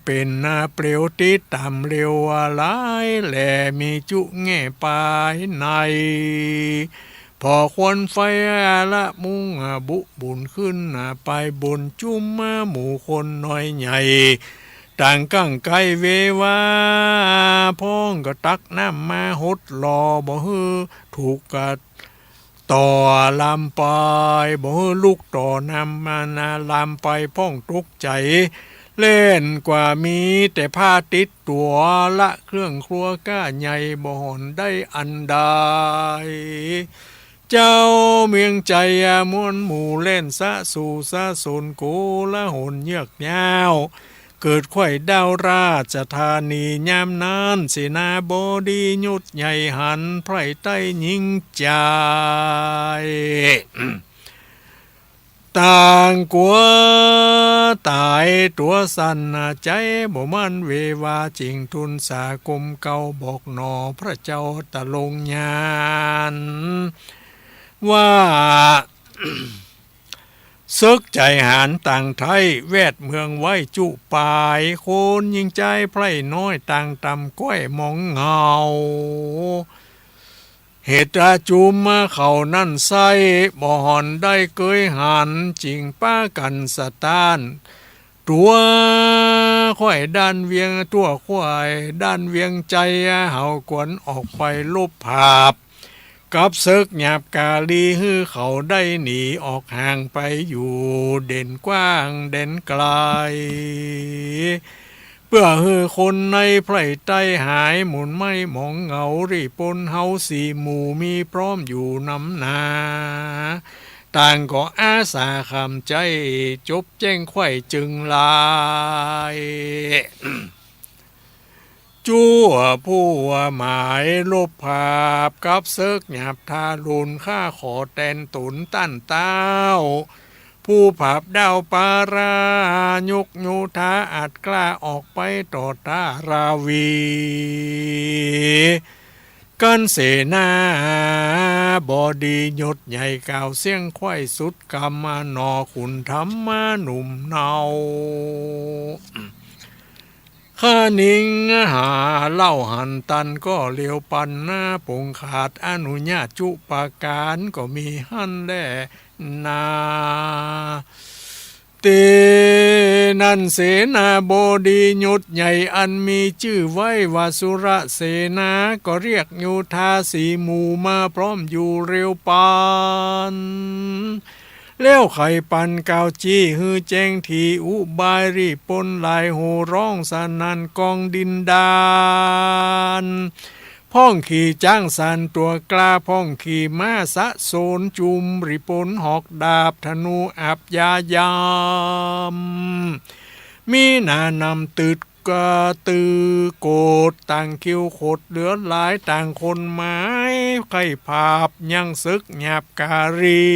เป๋นเปลวติดต๋ามเร็วหลาย แลมีจุแง่ปายใน ผ่อควันไฟละมุ่งบุบุญขึ้นไปบน จุมหมู่คนน้อยใหญ่ ต่างกั๋งใก้เววา พ่องก็ตักน้ำมาหดหล่อ บ่หื้อถูกกับต่อลามไป บ่หื้อลุกต่อน้ำมานาลามไป พ่องตกใจ๋ แล่นกว่ามีแต่ผ้าติดตั๋ว ละเครื่องครัวก้าใหญ่ บ่ห่อนได้อันใด เจ้าเมืองใจ๋มวลหมู่แล่นสะสู่สะสน โกลาหลเยือกย้าว เกิดไขว้ด้าวราชธานี ยามนั้นเสนาบดียศใหญ่หัน ไพร่ใต้ยิงใจ๋ ต่างกั๋วต๋ายตั๋วสั่นใจ๋ บ่มั่นเววา จึงทูลสาคมเกล้า บอกหนอพระเจ้าตะลงญาณ ว่า เสิกใจ๋หาญต่างไท้ แวดเมืองไว้จุปาย คนยิงใจ๊ไพร่น้อย ต่างต่ำก้อยหมองเหงา เหตุจุมเขานั้นไส้ บ่ห่อนได้เกยหัน จึงปากั๋นสะต้าน ตั๋วไขว้ด้านเวียง ตั๋วไขว้ด้านเวียงใจ๋ เฮากวนออกไปลบผาบ กับเสิกหยาบกาลี หื้อเขาได้หนีออกห่างไปอยู่ เด่นกว้างแดนไกล เปื้อหื้อคนในไพร่ใต้หายหมุนไหม้หมองเหงา รีปนเฮาสี่หมู่มีพร้อมอยู่นำหนา ต่างก็อาสาขำใจ๊ จบแจ้งไขว้จึงลาย จั่วผู้หมายลบผาบ กับเสิกหยาบทารุณ ข้าขอแตนต๋นต้านเต้า ผู้ผาบด้าวปารา ยกโยธาอาจกล้า ออกไปต่อต้าราวี กันเสนาบดียศใหญ่ กล่าวเสี้ยงไขว้สุดกำ หนอขุนธรรมหนุ่มเนา ข้านิงหาเล่าหันตันก็เลียวปันนา ปงขาดอนุญาตจุปการก็มีหั้นแลนา เตนั้นเสนาบดียศใหญ่ อันมีจื้อไว้ว่าสุรเสนา ก็เรียกโยธาสี่หมู่มาพร้อมอยู่เร็วปัน แล้วไขปันกล่าวจี้หื้อแจ้งถี่อุบาย รีปนหลายโห่ฮ้องสนั่นกองดินดาน พ่องขี่จ๊างสานตั๋วกล้า พ่องขี่ม้าสะโสน จุมริปนหอกดาบธนูอับยายาม มีหนานำตึดกระตือโกด ต่างคิวขดเหลือหลาย ต่างคนหมายไขว้ผาบ ยังเสิกหยาบกาลี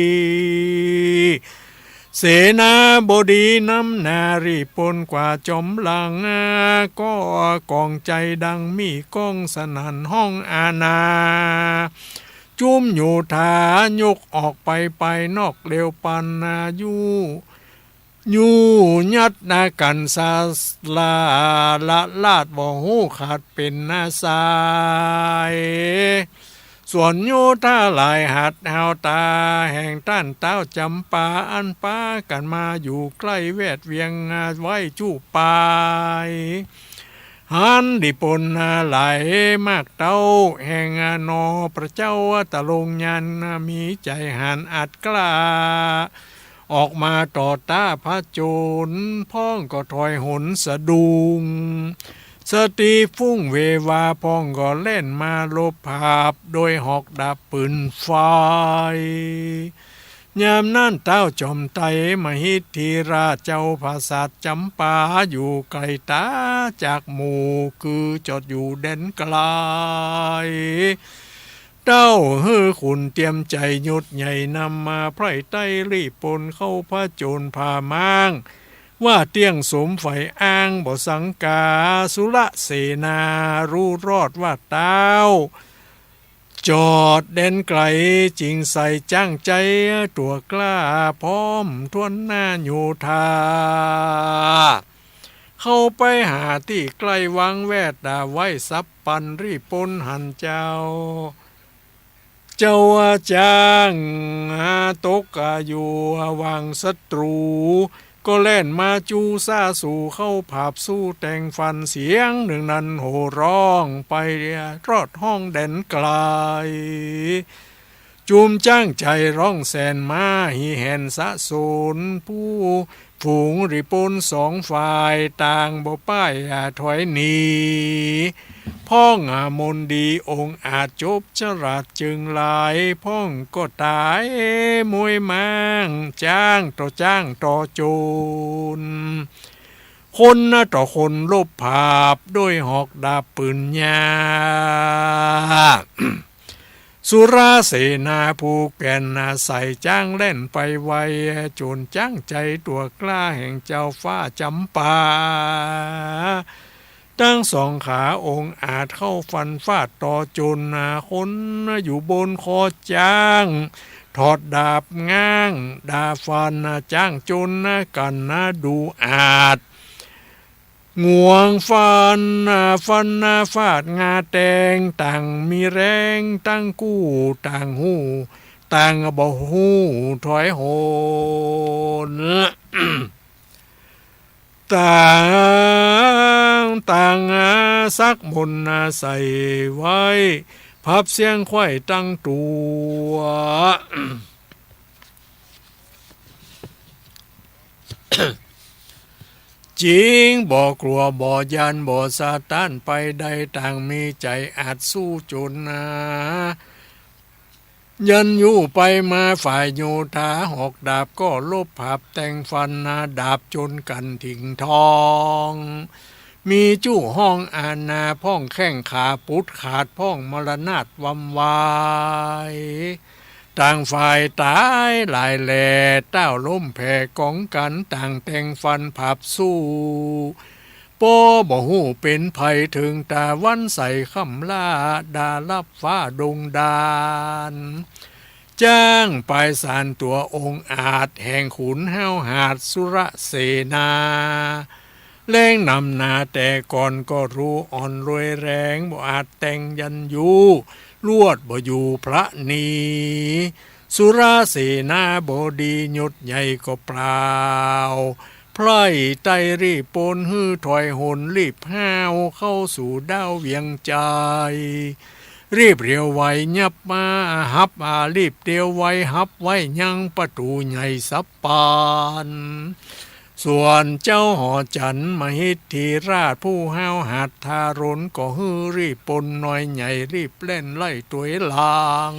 เสนาบดีนำหน้ารีปนกว่าจ๋อมหลัง ก็กองใจ๋ดังมีก้องสนั่นฮ้องอาณา จุมโยธายกออกไปปายนอกเร็วปันนายุ อยู่หยัดนากั๋นสาลาละลาดบ่ฮู้ขาดเป๋นนาสาย ส่วนโยธาหลายหัดหาวต๋าแห่งต้านต๊าวจ๋ำปา อันปากั๋นมาอยู่ใก้แวดเวียงไหว้จู้ปาย หันหลีปนหลายมากเต้าแห่งหนอ พระเจ้าตะลงญาณมีใจ๋หันอาจกล้า ออกมาต่อต้าพระโจร พ่องก็ถอยหนสะดุ้ง สติฟุ้งเววา พ่องก็แล่นมาลบผาบ โดยหอกดาบปืนไฟ ยามนั้นต๊าวจ๋อมไตรมหิทธิราชเจ้าผาสัตว์จ๋ำปา อยู่ไก๋ต๋าจากหมู่ คือจอดอยู่แดนไก๋ เต้าหื้อขุนเตียมใจ๋ยศใหญ่นำมา ไพร่ไต้รีบปนเข้าผะโจรผาม้าง ว่าเตี้ยงสมใฝ่อ้างบ่สังกา สุรเสนาฮู้รอดว่าเต้า จอดแดนไก๋ จึงใส่จ้างใจ๊ตั๋วกล้า พร้อมถ้วนหน้าโยธา เข้าไปหาตี้ใก้วางแวด ไว้สับปันรีบปนหันเจ้า เจ้าจ้างตกอยู่หว่างศัตรู ก็แล่นมาจู้ซ่าสู่เข้าผาบสู้แต่งฟัน เสียงหนึ่งนั้นโห่ร้องไปรอดห้องแดนไก๋ จุมจ้างใจ๋ร้องแสนมา หิแหนสะสนผู้ฝูงรีบปนสองฝ่าย ต่างบ่ป้ายถอยหนี พ่องอามนดีองอาจจบฉลาดจึงหลาย พ่องก็ต๋ายมวยม้าง จ้างต่อจ้างต่อโจร คนต่อคนลบผาบ โดยหอกดาบปืนยา สุรเสนาผู้แก่นใส่จ้างแล่นไปไว โจรจ้างใจ๋ตั๋วกล้าแห่งเจ้าฟ้าจ๋ำปา ตึงสองขาองอาจเข้าฟันฟาดต่อโจร คนอยู่บนคอจ้าง ถอดดาบง้างดาบฟัน จ้างโจรกั๋นดูอาจ งวงฟัน ฟันฟาดงาแตง ต่างมีแรงตึงกู้ ต่างฮู้ ต่างบ่ฮู้ถอยหน ต่าง ต่างสักมนใส่ไว้ พับเสี้ยงไขว้ตึงตั๋ว จึงบ่กลัวบ่ย้านบ่สะต้านไปใด ต่างมีใจ๋อาจสู้โจรนา ยันอยู่ไปมาฝ่ายโยธา หอกดาบก็ลบผาบแต่งฟันนา ดาบโจรกั๋นถิ่งทอง มีจู้ห้องอาณา พ่องแข้งขาปุดขาด พ่องมรณาตวำวาย ต่างฝ่ายต๋ายหลายแล เต้าล้มแผ่ก๋องกั๋น ต่างแต่งฟันผาบสู้ ปอบ่ฮู้เป๋นภัย เถิงต๋าวันใสค่ำล่า ดาลับฟ้าดงดาน จ้างปายสารตั๋วองอาจ แห่งขุนห้าวหาญสุรเสนา แรงนำหนาแต่ก่อนก็ฮู้อ่อนรวยแรง บ่อาจแต่งยันอยู่ ลวดบ่อยู่พระหนี สุรเสนาบ่ดียศใหญ่ก็เปล่า ไพร่ไต้รีบปนหื้อถอยหน รีบห้าวเข้าสู่ด้าวเวียงใจ๋ รีบเรียวไวยับมาฮับอา รีบเตียวไวฮับไว้ยังประตู๋ใหญ่สับปาน ส่วนเจ้าหอจันทร์มหิทธิราชผู้ห้าวหาญทารุณ ก็หื้อรีบปนน้อยใหญ่ รีบแล่นไล่ตวยหลัง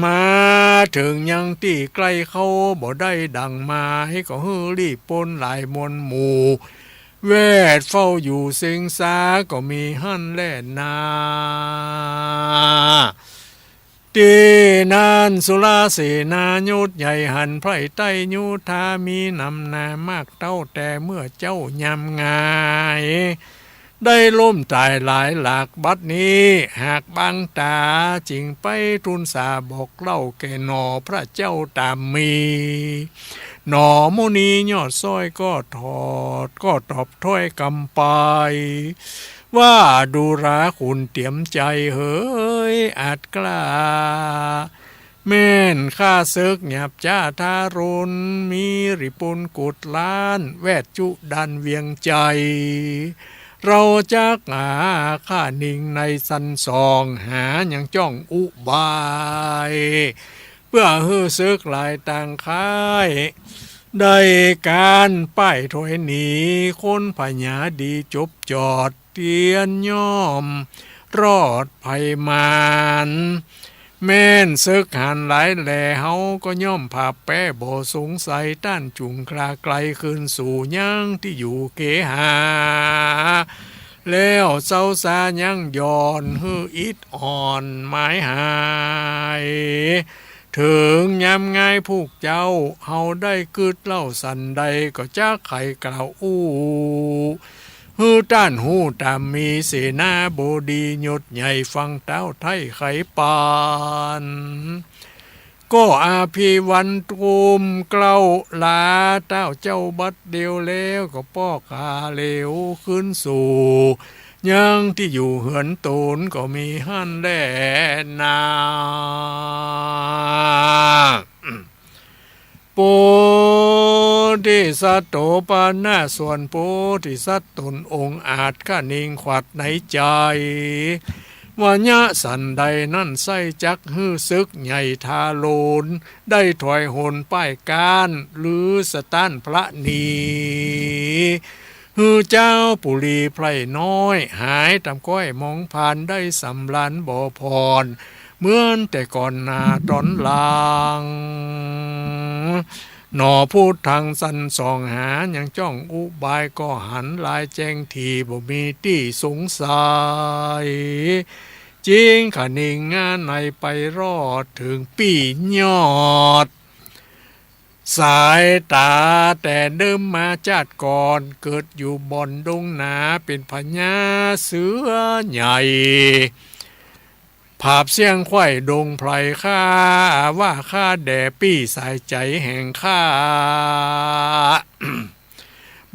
มาเถิงยังตี้ใก้เข้าบ่ได้ดั่งหมาย ก็หื้อรีบปนหลายมวลหมู่ แวดเฝ้าอยู่เซ็งซา ก็มีหั้นแลนา ตี้นั้นสุรเสนายศใหญ่หันไพร่ไต้โยธา มีนำหนามากเต้าแต่เมื่อเจ๊ายามงาย ได้ล้มต๋ายหลายหลาก บัดนี้หากบังต๋า จึงไปทูลสาบอกเล่าแก่หน่อพระเจ้าต๋ามมี หนอมุนียอดซ้อยก็ถอด ก็ตอบถ้อยกำไป ว่าดูราขุนเตียมใจ๋เหย อาจกล้า แม่นข้าเสิกหยาบจ๊าทารุณ มีหลีปุนกุดล้าน แวดจุด่านเวียงใจ๋ เฮาจักหาข้าหนิงในสันสอง หายังจ้องอุบาย เปื้อหื้อเสิกหลายต่างค่าย ได้ก๋านป้ายถอยหนี คนพญาดีจบจอด เตียนย่อมรอดภัยมาร แม่นเสิกหานหลายแหล่ เฮาก็ย่อมผาบแป๊บ่สงสัย ต้านจุ่งคลาไกลคืนสู่ยังตี้อยู่เกหา แล้วเซาซายังหย่อนหื้ออิดอ่อนหมายหาย เถิงยามงายผู้เจ้า เฮาได้กึ๊ดเล่าสันใด ก็จักไขกล่าวอู้ หื้อต้านฮู้ต๋ามมี เสนาบดียศใหญ่ ฟังเต้าไท้ไขปาน ก็อภิวันก้มเกล้าลาเต้าเจ้าบัดเดียว แล้วก็ปอกขาเหลวคืนสู่ ยังตี้อยู่เฮือนต๋นก็มีหั้นแลนา โพธิสัตว์โตปะนะ ส่วนโพธิสัตว์ต๋นองค์อาจ ข้าหนิงขวัดในใจ๋ ว่าเยียะสันใดนั้นไส้ จักหื้อเสิกใหญ่ทารุณ ได้ถอยหนป้ายก๊าน หรือสะต้านพระหนี หื้อเจ้าปุรีไพร่น้อย หายต๋ามก้อยมองผ่าน ได้สำราญบ่ผ่อน เหมือนแต่ก่อนหน้าต๋อนหลัง หนอพุทธังสันสองหา ยังจ้องอุบาย ก็หันลายแจ้งถี่ บ่มีตี้สงสัย จิ่งข้าหนิงงาในไปรอดเถิงปี้ยอด สายต๋าแต่เดิมมาจาติก่อน เกิดอยู่บ่อนดงหนา เป๋นพญาเสือใหญ่ ผาบเสี้ยงไขว้ดงไพร ข้าว่าข้าแด่ปี้สายใจ๋แห่งข้า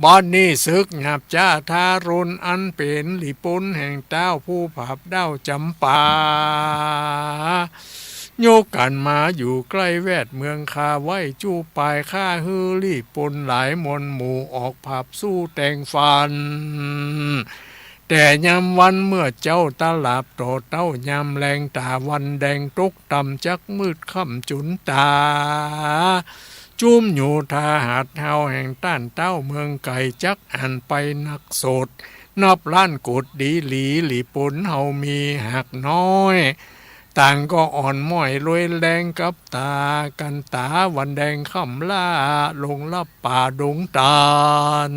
บัดนี้เสิกหยาบจ๊าทารุณ อันเป๋นหลีปุนแห่งเต้าผู้ผาบด้าวจ๋ำปา ยกกั๋นมาอยู่ใก้แวดเมืองข้าไว้ จู้ปายข้าหื้อหลีปุนหลายมวลหมู่ ออกผาบสู้แต่งฟัน แต่ยามวันเมื่อเจ๊าตะหลาบต่อเต้า ยามแลงต๋าวันแดงตกต่ำ จักมืดค่ำจุนต๋า จุมโยธาหาดเฮาแห่งต้านเต้าเมืองไก๋ จักอันไปนักโสด นับล้านโกดดีหลี หลีปุนเฮามีหากน้อย ต่างก็อ่อนม้อยรวยแรงกับต๋า กั๋นต๋าวันแดงค่ำล่า ลงลับป่าดงตาล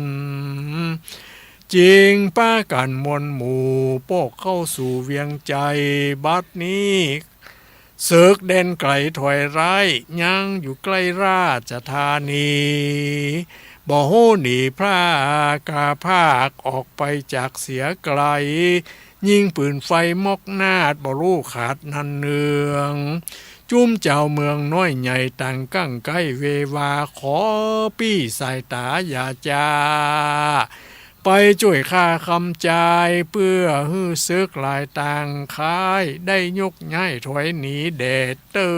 จิ่งปากั๋นมวลหมู่ ปอกเข้าสู่เวียงใจ๋ บัดนี้ เสิกแดนไก๋ถอยร้าย ยังอยู่ใก้ราชธานี บ่ฮู้หนีพระกาภาค ออกไปจากเสียไก๋ ยิงปืนไฟม็อกนาด บ่ฮู้ขาดนันเนือง จุมจาวเมืองน้อยใหญ่ต่างกั๋งใก้เววา ขอปี้สายต๋าอย่าจ๊า ไปจ้วยข้าคำจาย เปื้อหื้อเสิกหลายต่างค่าย ได้ยกย้ายถอยหนีแด่เต๊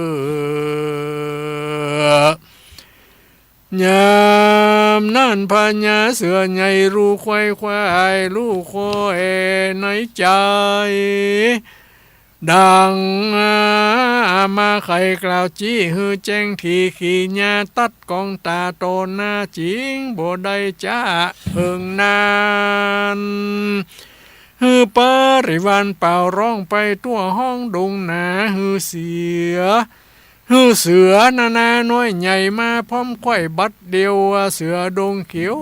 อะ ยามนั้นพญาเสือใหญ่ฮู้ไขว้ควาย ฮู้คอยในใจ๋ ดังมาไขกล่าวจี้ หื้อแจ้งถี่ขีญา ตัดก๋องต๋าต่อหน้า จิ่งบ่ได้จ๊าเอิงนาน หื้อปริวารเป่าร้องไปทั่วห้องดงหนา หื้อเสีย หื้อเสือนานาน้อยใหญ่มาพร้อมไขว้บัดเดียว เสือดงเขียว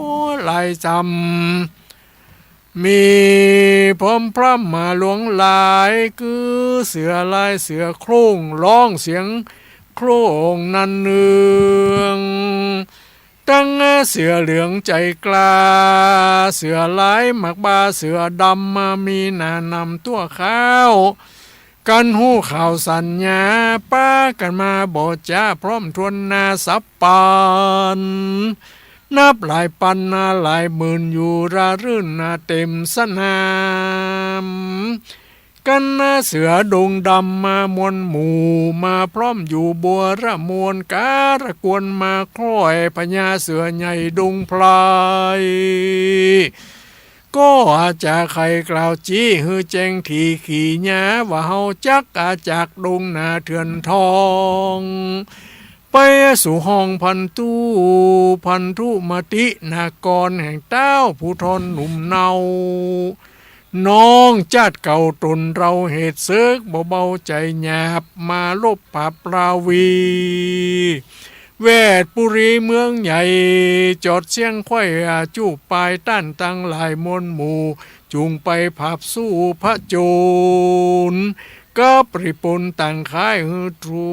ลายจำ มีพร้อมพร่ำมาหลวงหลาย คือเสือลายเสือโคร่ง ฮ้องเสียงโคร่งนันเนือง ตึงเสือเหลืองใจ๋กล้า เสือลายหมากบ่า เสือดำมามีหนานำตั้วข้าว กันฮู้ข่าวสัญญา ปากั๋นมาบ่จ๊า พร้อมถ้วนหน้าสับปัน นับหลายปันนาหลายหมื่น อยู่ระรื่นนาเต๋มสนาม กันนาเสือดงดำมามวลหมู่ มาพร้อมอยู่บัวระมวล ก๋ารกวนมาคล้อย พญาเสือใหญ่ดงไพร ก็อาจจะใค่กล่าวจี้ หื้อแจ้งถี่ขี่หญ้า ว่าเฮาจักอาจากดงนาเถื่อนทอง ไปสู่ห้องพันธุ พันธุมตินากร แห่งเต้าผู้ทอนหนุ่มเนา น้องจาติเก่าต๋นเฮา เหตุเสิกบ่เบาใจ๋หยาบ มาลบปราบราวี แวดปุรีเมืองใหญ่ จอดเสี้ยงไขว้อาจุปาย ต้านตังหลายมวลหมู่ จุ่งไปผาบสู้ผจญ กับริปนต่างค่าย หื้อถู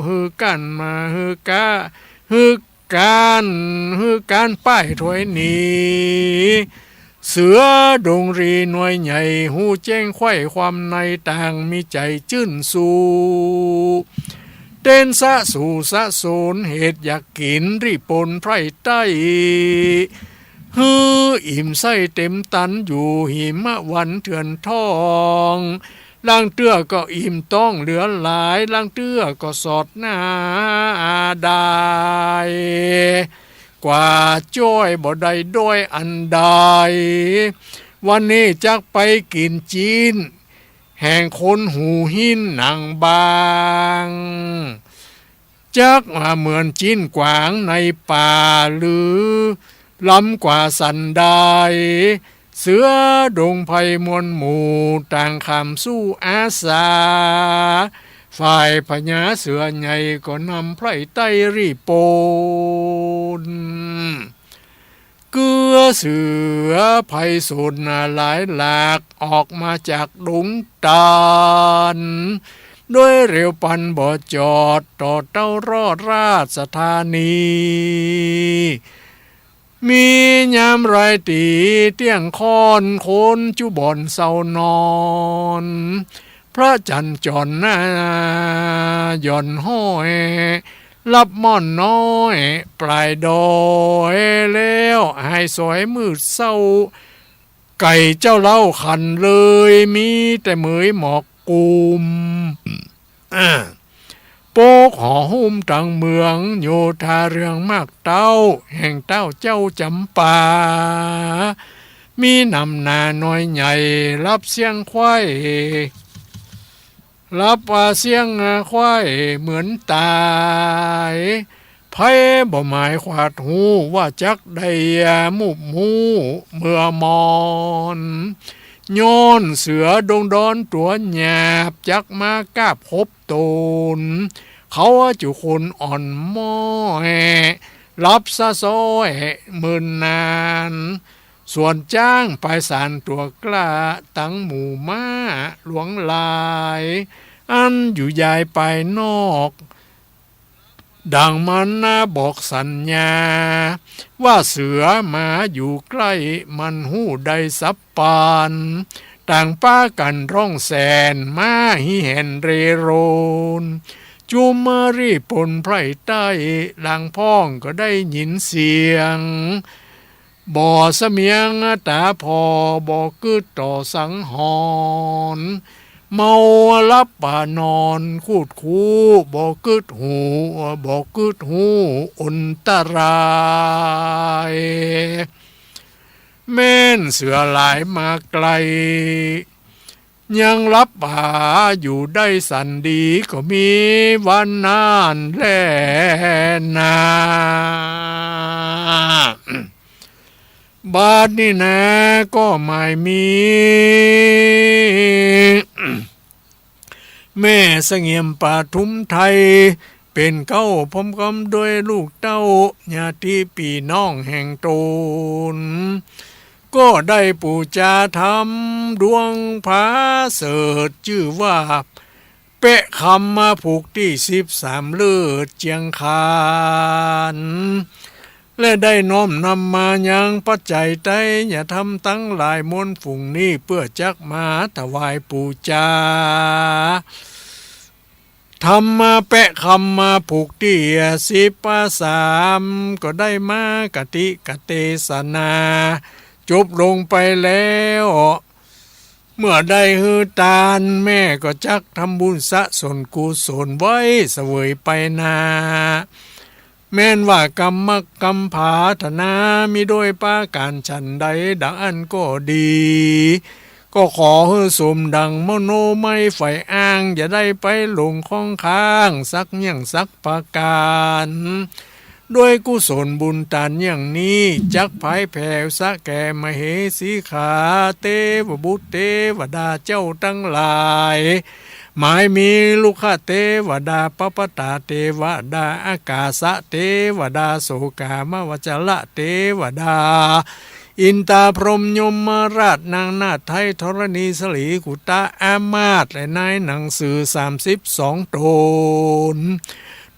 หื้อก้านมา หื้อก้า หื้อก้าน หื้อก้านป้ายถอยหนี เสือดงรีหน่วยใหญ่ ฮู้แจ้งไขว้ความใน ต่างมีใจ๋จื้นสู้ เต้นสะสู่สะสน เหตุอยากกิ๋นริปนไพร่ใต้ หื้ออิ่มไส้เต๋มตัน อยู่หิมะวันเถื่อนทอง ลางเตื้อก็อิ่มต๊องเหลือหลาย ลางเตื้อก็สอดหน้าดาย กว่าจ้อยบ่ได้ด้อยอันใด วันนี้จักไปกิ๋นจิ๊น แห่งคนหูหินหนังบาง จักว่าเหมือนจิ๊นกวางในป่า หรือล้ำกว่าสันใด เสือดงไพรมวลหมู่ ต่างขำสู้อาสา ฝ่ายพญาเสือใหญ่ก็นำไพร่ใต้รีบปน เกือเสือไพรสนหลายหลาก ออกมาจากดงตาล โดยเร็วปันบ่จอด ต่อเต้ารอดราชธานี มียามรายตี๋เตี้ยงค่อน คนจุบ่อนเซานอน พระจันทร์จ่อนหน้าหย่อนห้อย ลับม่อนน้อยปลายดอย แล้วหายสอยมืดเศร้า ไก่เจ้าเล่าขันเลย มีแต่เหมยหมอกกุม อ่า ปกหอหุ้มตังเมือง โยธาเรืองมากเต้า แห่งเต้าเจ้าจ๋ำปา มีหนำหนาน้อยใหญ่ ลับเสี้ยงไขว้ ลับว่าเสี้ยงไขว้เหมือนต๋าย ไผบ่หมายขวาดฮู้ ว่าจักได้มุบฮู้เมื่อมอน ย้อนเสือดงดอนตั๋วหยาบ จักมากาบคบตน เขาจุคนอ่อนม้อย ลับสะซ้อยเมินนาน ส่วนจ๊างปายสารตั๋วกล้า ตังหมู่ม้าหลวงหลาย อันอยู่ยายปายนอก ดังมันนาบอกสัญญา ว่าเสือมาอยู่ใก้ มันฮู้ได้สับปัน ต่างปากั๋นร้องแสน มาฮีแหนเรโรน จุมมารีปนไพร่ใต้ ลางพ่องก็ได้ยินเสียง บ่เสมียงต๋าผ่อ บ่กึ๊ดต่อสังหรณ์ เมาหลับป่านอนคูดคู้ บ่กึ๊ดฮู้ บ่กึ๊ดฮู้อนตราย แม่นเสือหลายมาไกล ยังหลับป๋าอยู่ได้สันดี ก็มีวันนั้นแลนา บาดนี้นาก็หมายมี แม่เสงี่ยมปทุมไทย เป๋นเก๊าพร้อมกำด้วยลูกเต้า ญาติปี้น้องแห่งต๋น ก็ได้ปู๋จาธรรมดวงผาเสริฐ จื้อว่า เป๊ะคำมาผูกตี้สิบสามเลิศเจียงคาน เ และได้น้อมนำมายังปัจจัยไตรยธรรมตังหลายมวลฝูงนี้ เปื้อจักมาถวายปู๋จา ธรรมะแปะคำมาผูกตี้สิบสาม ก็ได้มากติกเตสนา จบลงไปแล้ว เมื่อได้หื้อตาน แม่ก็จักทำบุญสะสมกุศลไว้เสวยไปนา แม้นว่ากำมักกำผาถนา มีโดยประก๋านฉันใดดังอั้นก็ดี ก็ขอหื้อสมดังมโนมัยใฝ่อ้าง อย่าได้ไปหลงข้องค้างสักอย่างสักประก๋าน ด้วยกุศลบุญตานอย่างนี้ จักผายแผ่สะแก่มเหสีข้า เตวบุตรเตวดาเจ้าตังหลาย หมายมีลุกขเตวดา ปปตาเตวดา อากาสะเตวดา โสกามาวัจจระเตวดา อินตาพรหมยมราช นางนาฏไทยธรณีสลี กุตาอามาตย์ และนายหนังสือสามสิบสองต๋น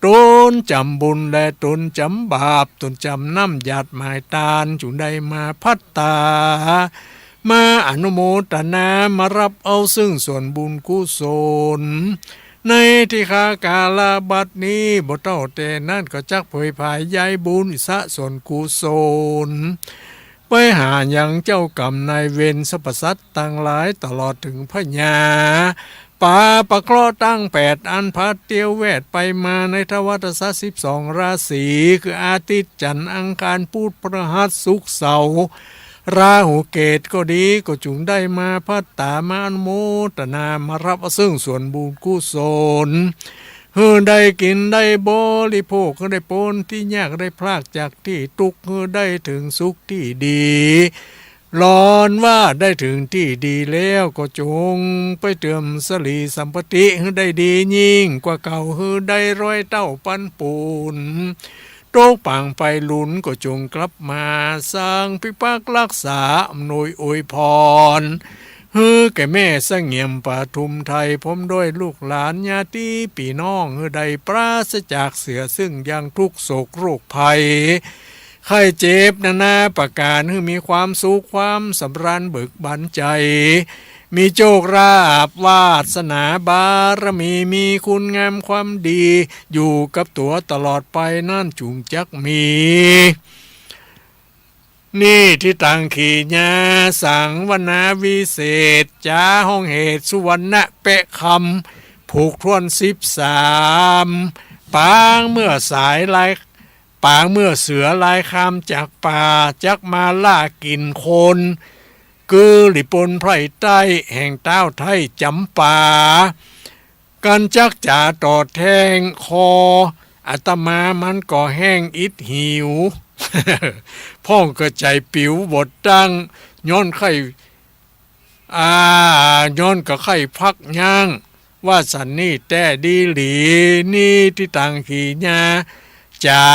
ต๋นจ๋ำบุญและต๋นจ๋ำบาป ต๋นจ๋ำน้ำหยาดหมายตาน จุ่งได้มาภัตตา มาอนุโมตนา มาฮับเอาซึ่งส่วนบุญกุศล ในตี้ข้ากาละบัดนี้ บ่เต้าแต่นั้นก็จักเผยผายยายบุญสะส่วนกุศล ไปหายังเจ้ากรรมนายเวรสรรพสัตว์ตังหลาย ตลอดเถิงพญาป๋าปะเคราะห์ตังแปด อันผลัดเตียวแวดไปมาในทวารตะสะสิบสองราศี คืออาทิตย์ จันทร์ อังคาร พุธ พฤหัส ศุกร์ เสาร์ ราหู เกตุก็ดี ก็จุ่งได้มาภัตตา มาอนุโมตนา มาฮับเอาซึ่งส่วนบุญกุศล หื้อได้กิ๋นได้บริโภค หื้อได้ป๊นตี้ยาก ได้พรากจากตี้ตุ๊กข์ หื้อได้เถิงสุขตี้ดี หลอนว่าได้เถิงตี้ดีแล้ว ก็จงไปเติมสลีสัมปติ หื้อได้ดียิ่งกว่าเก่า หื้อได้ร้อยเต้าปันปู๋น ตกปางไปหลุนก็จงกลับมา สร้างปิปักษ์รักษา อำนวยอวยพร หื้อแก่แม่เสงี่ยมปทุมไทย พร้อมด้วยลูกหลานญาติปี้น้อง หื้อได้ปราศจากเสียซึ่งอย่างทุกข์โศกโรคภัย ไข้เจ็บนานาประก๋าน หื้อมีความสุขความสำราญเบิกบานใจ๋ มีโชคลาภวาสนาบารมี มีคุณงามความดี อยู่กับตั๋วตลอดไปนั้นจุ่งจักมี นี่ทิตังขีญา สังวนาวิเศษ จ๋าห้องเหตุสุวรรณะแปะคำ ผูกถ้วนสิบสาม ปางเมื่อสายลาย ปางเมื่อเสือลายคามจากป่า จักมาล่ากิ๋นคน คือหลีปนไพร่ใต้ แห่งต้าวไทยจ๋ำปา กันจักจ๋าตอดแทงคอ อาตมามันก็แห้งอิดหิว พ่องก็ใจ๋ปิ๋วบดตั้ง ย้อนไข้ อ่า ย้อนก็ไข้พักยั้ง ว่าสันนี้แต๊ดีหลี นี่ทิตังขีญา จ๋า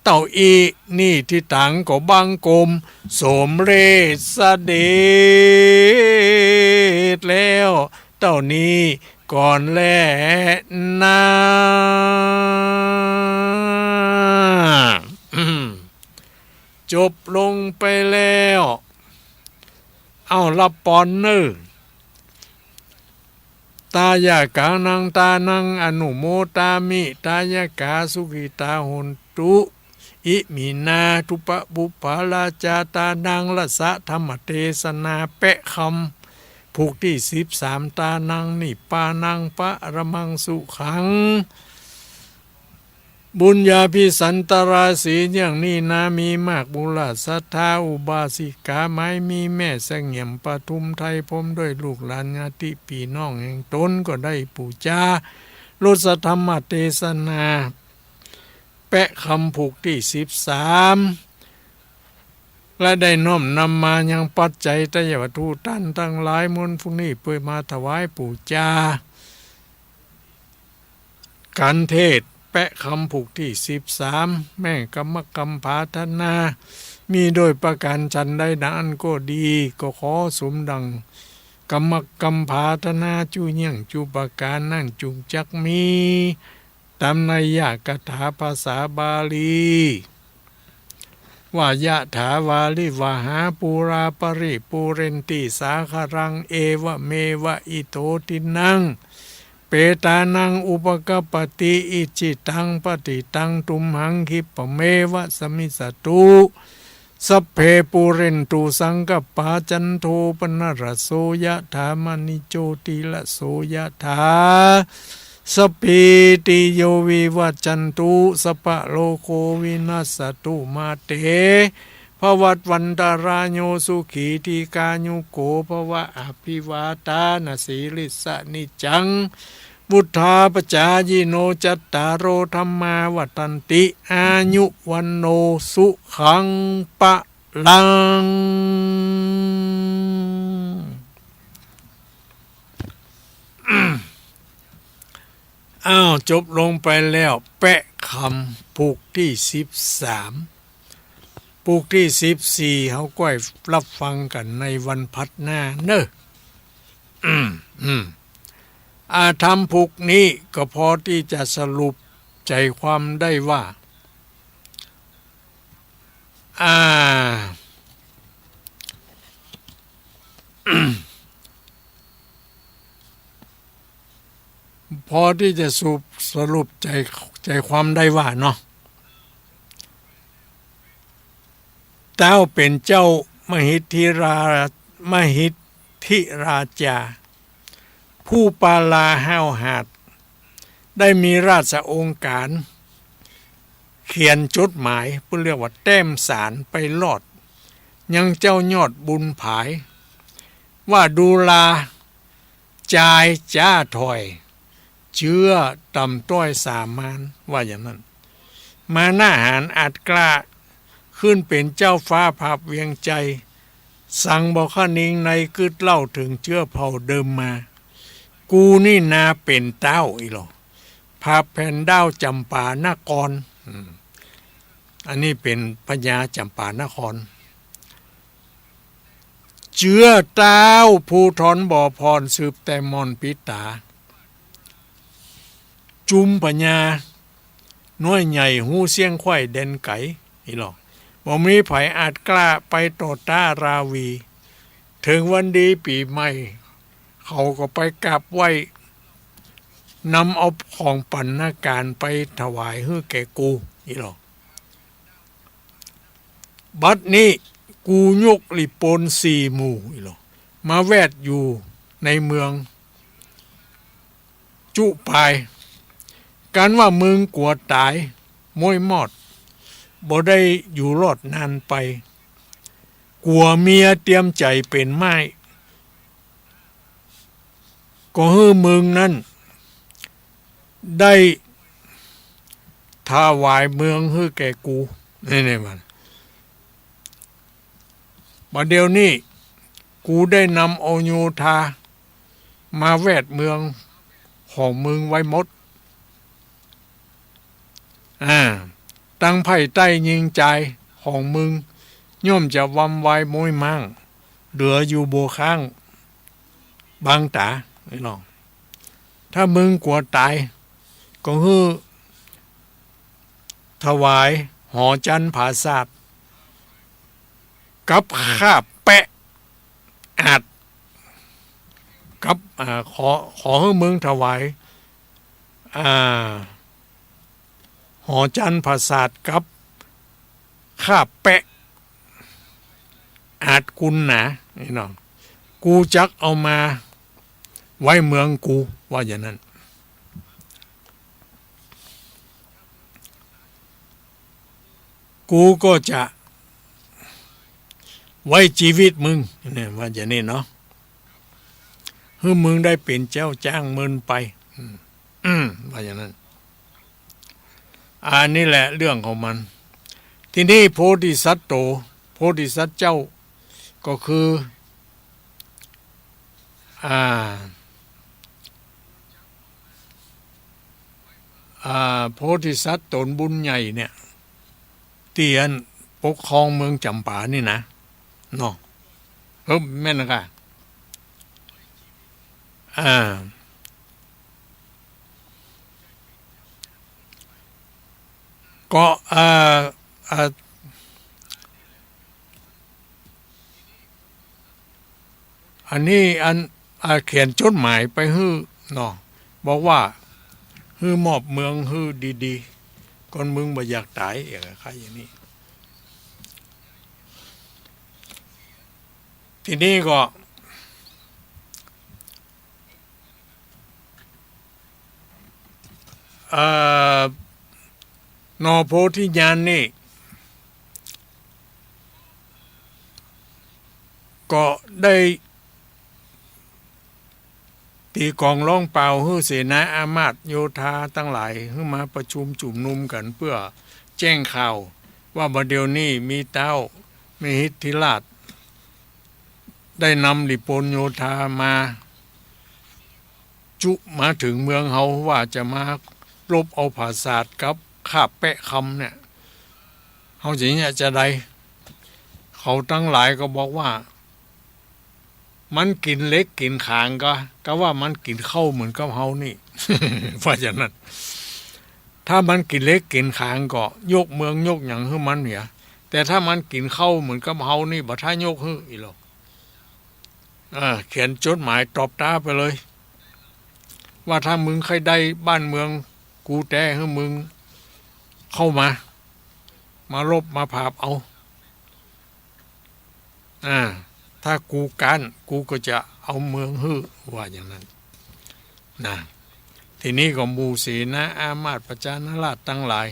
เต้าอี้ นี่ทิตังก็บังคม สมเร็จเสด็จแล้ว เต้านี้ก่อนแลนา จบลงไปแล้ว เอ้า ฮับปอนเน่อ ทายกานังทานังอนุโมทามิ ทายกาสุขิตาโหนตุ อิมินา ทุปปะปุปปาราจา ทานัง รสธรรมเตสนา แปะคำ ผูกตี้สิบสาม ทานัง นิพพานัง ปรมังสุขัง บุญญาภิสันตราศีอย่างนี้นา มีมากบุราษฎาอุบาสิกา หมายมีแม่เสงี่ยมปทุมไทย พร้อมด้วยลูกหลานญาติปี้น้องแห่งต๋น ก็ได้ปู๋จา รสธรรมเตสนา แปะคำผูกตี้สิบสาม และได้น้อมนำมายังปัจจัยไตรยวัตถุตานตังหลายมวลฝูงนี้ เปื้อมาถวายปู๋จา กัณฑ์เทศน์แปะคำผูกตี้สิบสาม แม่นกำมักกำผาถนา มีโดยประก๋านฉันใดดังอั้นก็ดี ก็ขอสมดังกำมักกำผาถนา จุเยี่ยงจุประก๋านนั้นจุ่งจักมี ต๋ามไนยคาถาภาษาบาลี วะ ยะถา วาริ วะหา ปูรา ปะริ ปูเรนติ สาคะรัง เอวะเมวะ อิโต ทินนัง เปตานัง อุปะกัปปะติ อิจฉิตัง ปะฏิตัง ตุมหัง คิปปะเมวะ สะมิชฌะตุ สัพเพ ปูเรนตุ สังกัปปา จันโท ปะนะระโส ยะถา มะณิ โจติระโส ยะถา สัพพีติโย วิวัชชันตุ สัพพะโรโค วินัสสะตุ มาเต ภะวัตวันตะราโย สุขี ทีฆายุโก ภะวะ อะภิวาทานะสีลิสสะ นิจจัง วุฑฒาปะจายิโน จัตตาโร ธัมมา วัฑฒันติ อายุ วัณโณ สุขัง พะลัง อ้าว จบลงไปแล้ว แปดกำ ผูกตี้สิบสาม ผูกตี้สิบสี่ เฮาก้อยฮับฟังกั๋นในวันผัดหน้าเน่อ อืม อืม อาธรรมผูกนี้ก็พอตี้จะสรุปใจ๋ความได้ว่า อ่า พอตี้จะสรุป สรุปใจ๋ ใจ๋ความได้ว่าเนาะ เต้าเป๋นเจ้ามหิทธิรา มหิทธิราชา ผู้ปาลาห้าวหาญ ได้มีราชโองการ เขียนจดหมาย เปิ้นเรียกว่าแต้มสารไปลอด ยังเจ้ายอดบุญผาย ว่าดูรา จายจ๊าถอย เจื้อต่ำต้อยสามาน ว่าอย่างนั้น มานะหาญอาจกล้า ขึ้นเป๋นเจ้าฟ้าผาบเวียงไจ สังบ่คะนิงในกึ๊ดเล่าเถิงเจื้อเผ่าเดิมมา กูนี่นาเป๋นเต้าอี้หล่อ ผาบแผ่นด้าวจ๋ำปานคร อืม อันนี้เป๋นพญาจ๋ำปานคร เจื้อเต้าภูธรบ่อพรสืบแต่หม่อนปิตา จุมพญาน้อยใหญ่ฮู้เสี้ยงใคว่แดนไก๋ อี้หล่อ บ่มีใผอาจกล้าไปต่อต้านราวี เถิงวันดีปี๋ใหม่ เขาก็ไปกราบไหว้ นำเอาของปัณณาหารไปถวายหื้อแก่กู อี้หล่อ บัดนี้กูยกหลีโปนสี่หมู่ อี้หล่อ มาแวดอยู่ในเมืองจุปาย กันว่ามึงกั๋วต๋าย ม้วยมอด บ่ได้อยู่รอดนานไป กั๋วเมียเตียมใจ๋เป๋นม่าย ก็หื้อมึงนั้น ได้ถวายเมืองหื้อแก่กู นี่ นี่มัน บ่าเดี่ยวนี้ กูได้นำเอาโยธา มาแวดเมืองของมึงไว้หมด อ่า ตังใผใต้ยิงจายของมึง ย่อมจะวำวายม้วยม้าง เหลืออยู่บ่ข้างบางต๋า อี้หล่อ ถ้ามึงกั๋วต๋าย ก็หื้อถวายหอจันทร์ผาสาท กับข้าแปะ อาจ กับ อ่า ขอ ขอหื้อมึงถวาย อ่า หอจันทร์ผาสาทกับข้าแปะ อาจกุลหนา อี้หล่อ กูจักเอามาไว้เมืองกู ว่าอย่างนั้น กูก็จะไว้จีวิตมึง เนี่ย ว่าอย่างนี้เนาะ หื้อมึงได้เป๋นเจ้าจ้างเมินไป อืม อืม ว่าอย่างนั้น อันนี้แหละเรื่องของมัน ทีนี้โพธิสัตว์โต โพธิสัตว์เจ้า ก็คือ อ่า อ่า โพธิสัตว์ต๋นบุญใหญ่เนี่ย ตี้อันปกครองเมืองจ๋ำปานี่นะ เนาะ เออ แม่นนะก่ะ อ่า ก็ อ่า อ่า อันนี้อัน อ่า เขียนจดหมายไปหื้อเนาะ บอกว่าหื้อมอบเมืองหื้อดีๆ คนเมืองบ่อยากต๋าย อย่าง คล้ายๆ อย่างนี้ ทีนี้ก็ เอ่อ หน่อโพธิญาณนี่ ก็ได้ตี๋ก๋องร้องเป่าหื้อเสนาอามาตย์โยธาตังหลายหื้อมาประชุมจุมนุมกั๋นเปื้อแจ้งข่าวว่าบ่าเดี่ยวนี้มีเต๊ามหิทธิราช ได้นำหลีปนโยธามา จุมาเถิงเมืองเฮาว่าจะมารบเอาผาสาทกับข้าแปะคำเนี่ย เฮาจะเนี่ยจะใด เขาตังหลายก็บอกว่า มันกิ๋นเหล็กกิ๋นขางก็ ก็ว่ามันกิ๋นข้าวเหมือนกับเฮานี่ เพราะฉะนั้น ถ้ามันกิ๋นเหล็กกิ๋นขางก็ยกเมืองยกหยังหื้อมันเหีย แต่ถ้ามันกิ๋นข้าวเหมือนกับเฮานี่ บ่ถ้ายกหื้ออี้หรอก เออ เขียนจดหมายตอบต๊าไปเลย ว่าถ้ามึงใค่ได้บ้านเมืองกูแต๊หื้อมึงเข้ามา มารบมาผาบเอา อ่า ถ้ากูก๊าน กูก็จะเอาเมืองหื้อ ว่าอย่างนั้นนะ ทีนี้ก็หมู่เสนาอามาตย์ประชานาราษฎร์ตังหลาย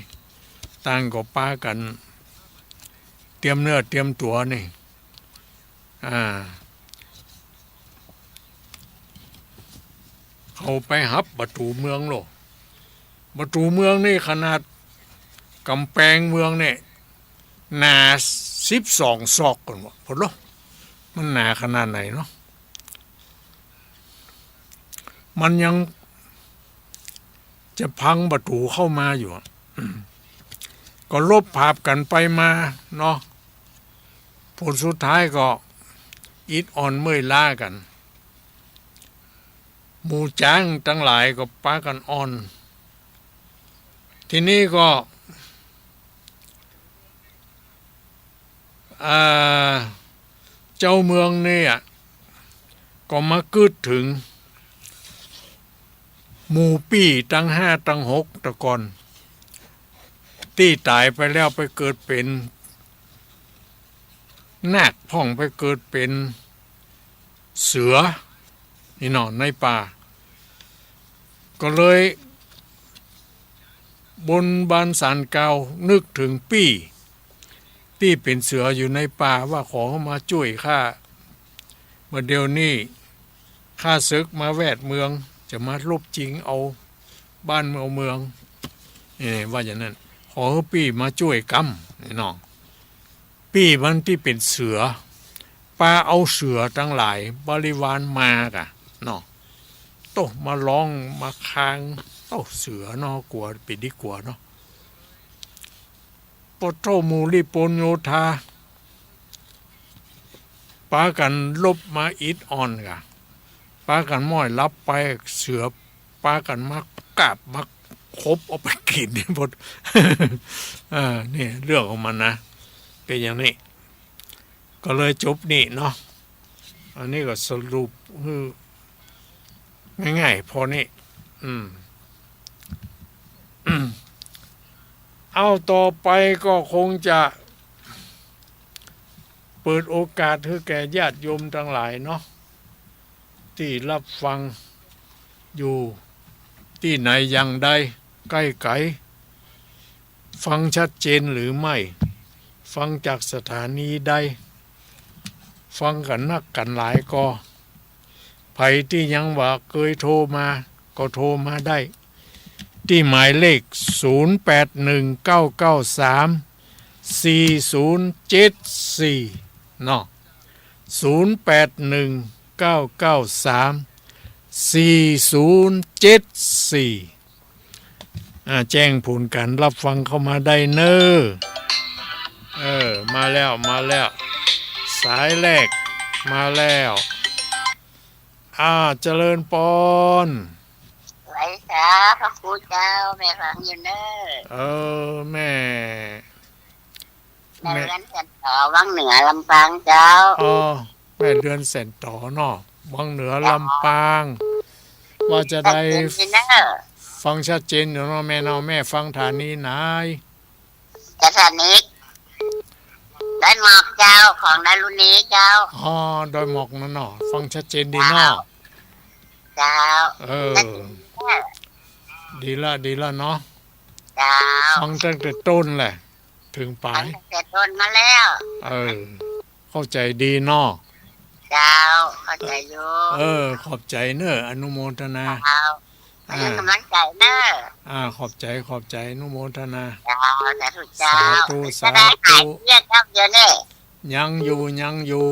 ต่างก็ปากั๋นเตรียมเนื้อเตรียมตั๋วนี่ อ่า เข้าไปหับประตู๋เมืองโลด ประตู๋เมืองนี่ขนาดก๋ำแปงเมืองเนี่ย หนาสิบสองศอกก่อนวะ พุ้นโลด มันหนาขนาดไหนเนาะ มันยังจะพังประตู๋เข้ามาอยู่อะ ก็รบผาบกั๋นไปมาเนาะ ผลสุดท้ายก็อิดอ่อนเมื่อยล้ากั๋น หมู่จ๊างตังหลายก็ปากั๋นอ่อน ทีนี้ก็ อ่า เจ้าเมืองเนี่ย ก็มากึ๊ดเถิง หมู่ปี้ตังห้าตังหกตะก่อน ตี้ต๋ายไปแล้วไปเกิดเป๋นนาคพ่อง ไปเกิดเป๋นเสือ นี่เนาะ ในป่า ก็เลยบนบานศาลกล่าวนึกเถิงปี้ตี้เป๋นเสืออยู่ในป่าว่าขอมาจ้วยข้า บ่าเดี่ยวนี้ข้าเสิกมาแวดเมือง จะมารบจิงเอาบ้านเอาเมือง เออ ว่าอย่างนั้น ขอหื้อปี้มาจ้วยกำ นี่เนาะ ปี้มันตี้เป๋นเสือ ปาเอาเสือตังหลายบริวารมากะเนาะ โต้ มาร้องมาคาง โต้ เสือเนาะ กั๋วเป๋นตี้กั๋วเนาะ ปะโต้ หมู่ริปนโยธา ปากั๋นรบมาอิดอ่อนกะ ปากั๋นม้อยหลับไป เสือปากั๋นมากาบมาขบเอาไปกิ๋นหมด เออ นี่เรื่องของมันนะ เป๋นอย่างนี้ ก็เลยจบนี่เนาะ อันนี้ก็สรุปหื้อง่ายๆ พอนี้ อืม เอาต่อไปก็คงจะเปิดโอกาสหื้อแก่ญาติโยมตังหลายเนาะ ตี้ฮับฟังอยู่ตี้ไหนอย่างใด ใก้ไก๋ ฟังชัดเจนหรือไม่ ฟังจากสถานีใด ฟังกั๋นนักกั๋นหลายก่อ ใผตี้ยังบ่าเกยโทรมา ก็โทรมาได้ ตี้หมายเลข ศูนย์แปดหนึ่งเก้าเก้าสามสี่ศูนย์เจ็ดสี่ เนาะ ศูนย์แปดหนึ่งเก้าเก้าสามสี่ศูนย์เจ็ดสี่ อ่า แจ้งผลก๋านฮับฟังเข้ามาได้เน่อ เออ มาแล้ว มาแล้ว สายแรกมาแล้ว อ่า เจริญปอน ไหวสา พระครูเจ้า แม่ฟังอยู่เน่อ เออ แม่ แม่ แม่เรือนแสนต๋อ วังเหนือ ลำปางเจ้า อ๋อ แม่เรือนแสนต๋อเนาะ วังเหนือ ลำปาง ว่าจะใด ชัดเจนดีเน่อ ฟังชัดเจนอยู่เนาะแม่เนาะ แม่ฟังฐานีไหน สถานีดอยหมอกเจ้า ของดารุณีเจ้า อ๋อ ดอยหมอกนั่นเนาะ ฟังชัดเจนดีเนาะ เจ้า เจ้า เออ ชัดเจนดีเน่อ ดีละ ดีละเนาะ เจ้า ฟังตั้งแต่ต้นแหละ เถิงป๋าย ฟังตั้งแต่ต้นมาแล้ว เออ เข้าใจ๋ดีเนาะ เจ้า เข้าใจ๋อยู่ เออ ขอบใจ๋เน่อ อนุโมทนา เจ้า อ่า ให้ก๋ำลังใจ๋เน่อ อ่า ขอบใจ๋ ขอบใจ๋ อนุโมทนา เจ้า สาธุเจ้า สาธุ จะได้ สาธุ หายเครียดครับเดี๋ยวนี้ ยังอยู่ ยังอยู่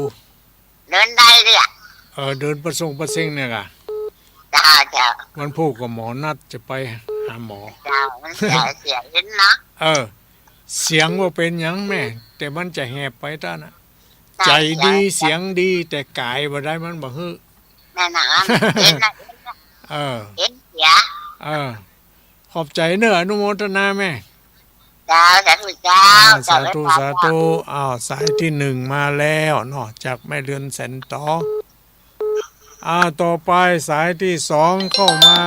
เดินได้เลยอะ เออ เดินปะซงปะเซ็งเนี่ยกะ เจ้า เจ้า วันพูกก็หมอนัดจะไปหาหมอ เจ้า มันเสีย เสียเอ็นเนาะ เออ เสียงบ่เป๋นหยังแม่ แต่มันจะแหบไปต้านน่ะ เจ้า ใจ๋ดี เจ้า เสียงดี แต่ก๋ายบ่ได้ มันบ่หื้อ แม่นหนังอะ เอ็นนะ เอ็นนะ เออ เอ็นเสีย เออ ขอบใจ๋เน่อ อนุโมทนาแม่ เจ้า สาธุเจ้า อ่า สาธุ เจ้า สาธุ อ้าว สายที่หนึ่งมาแล้วเนาะ จากแม่เรือนแสนต๋อ อ่า ต่อไปสายที่สองเข้ามา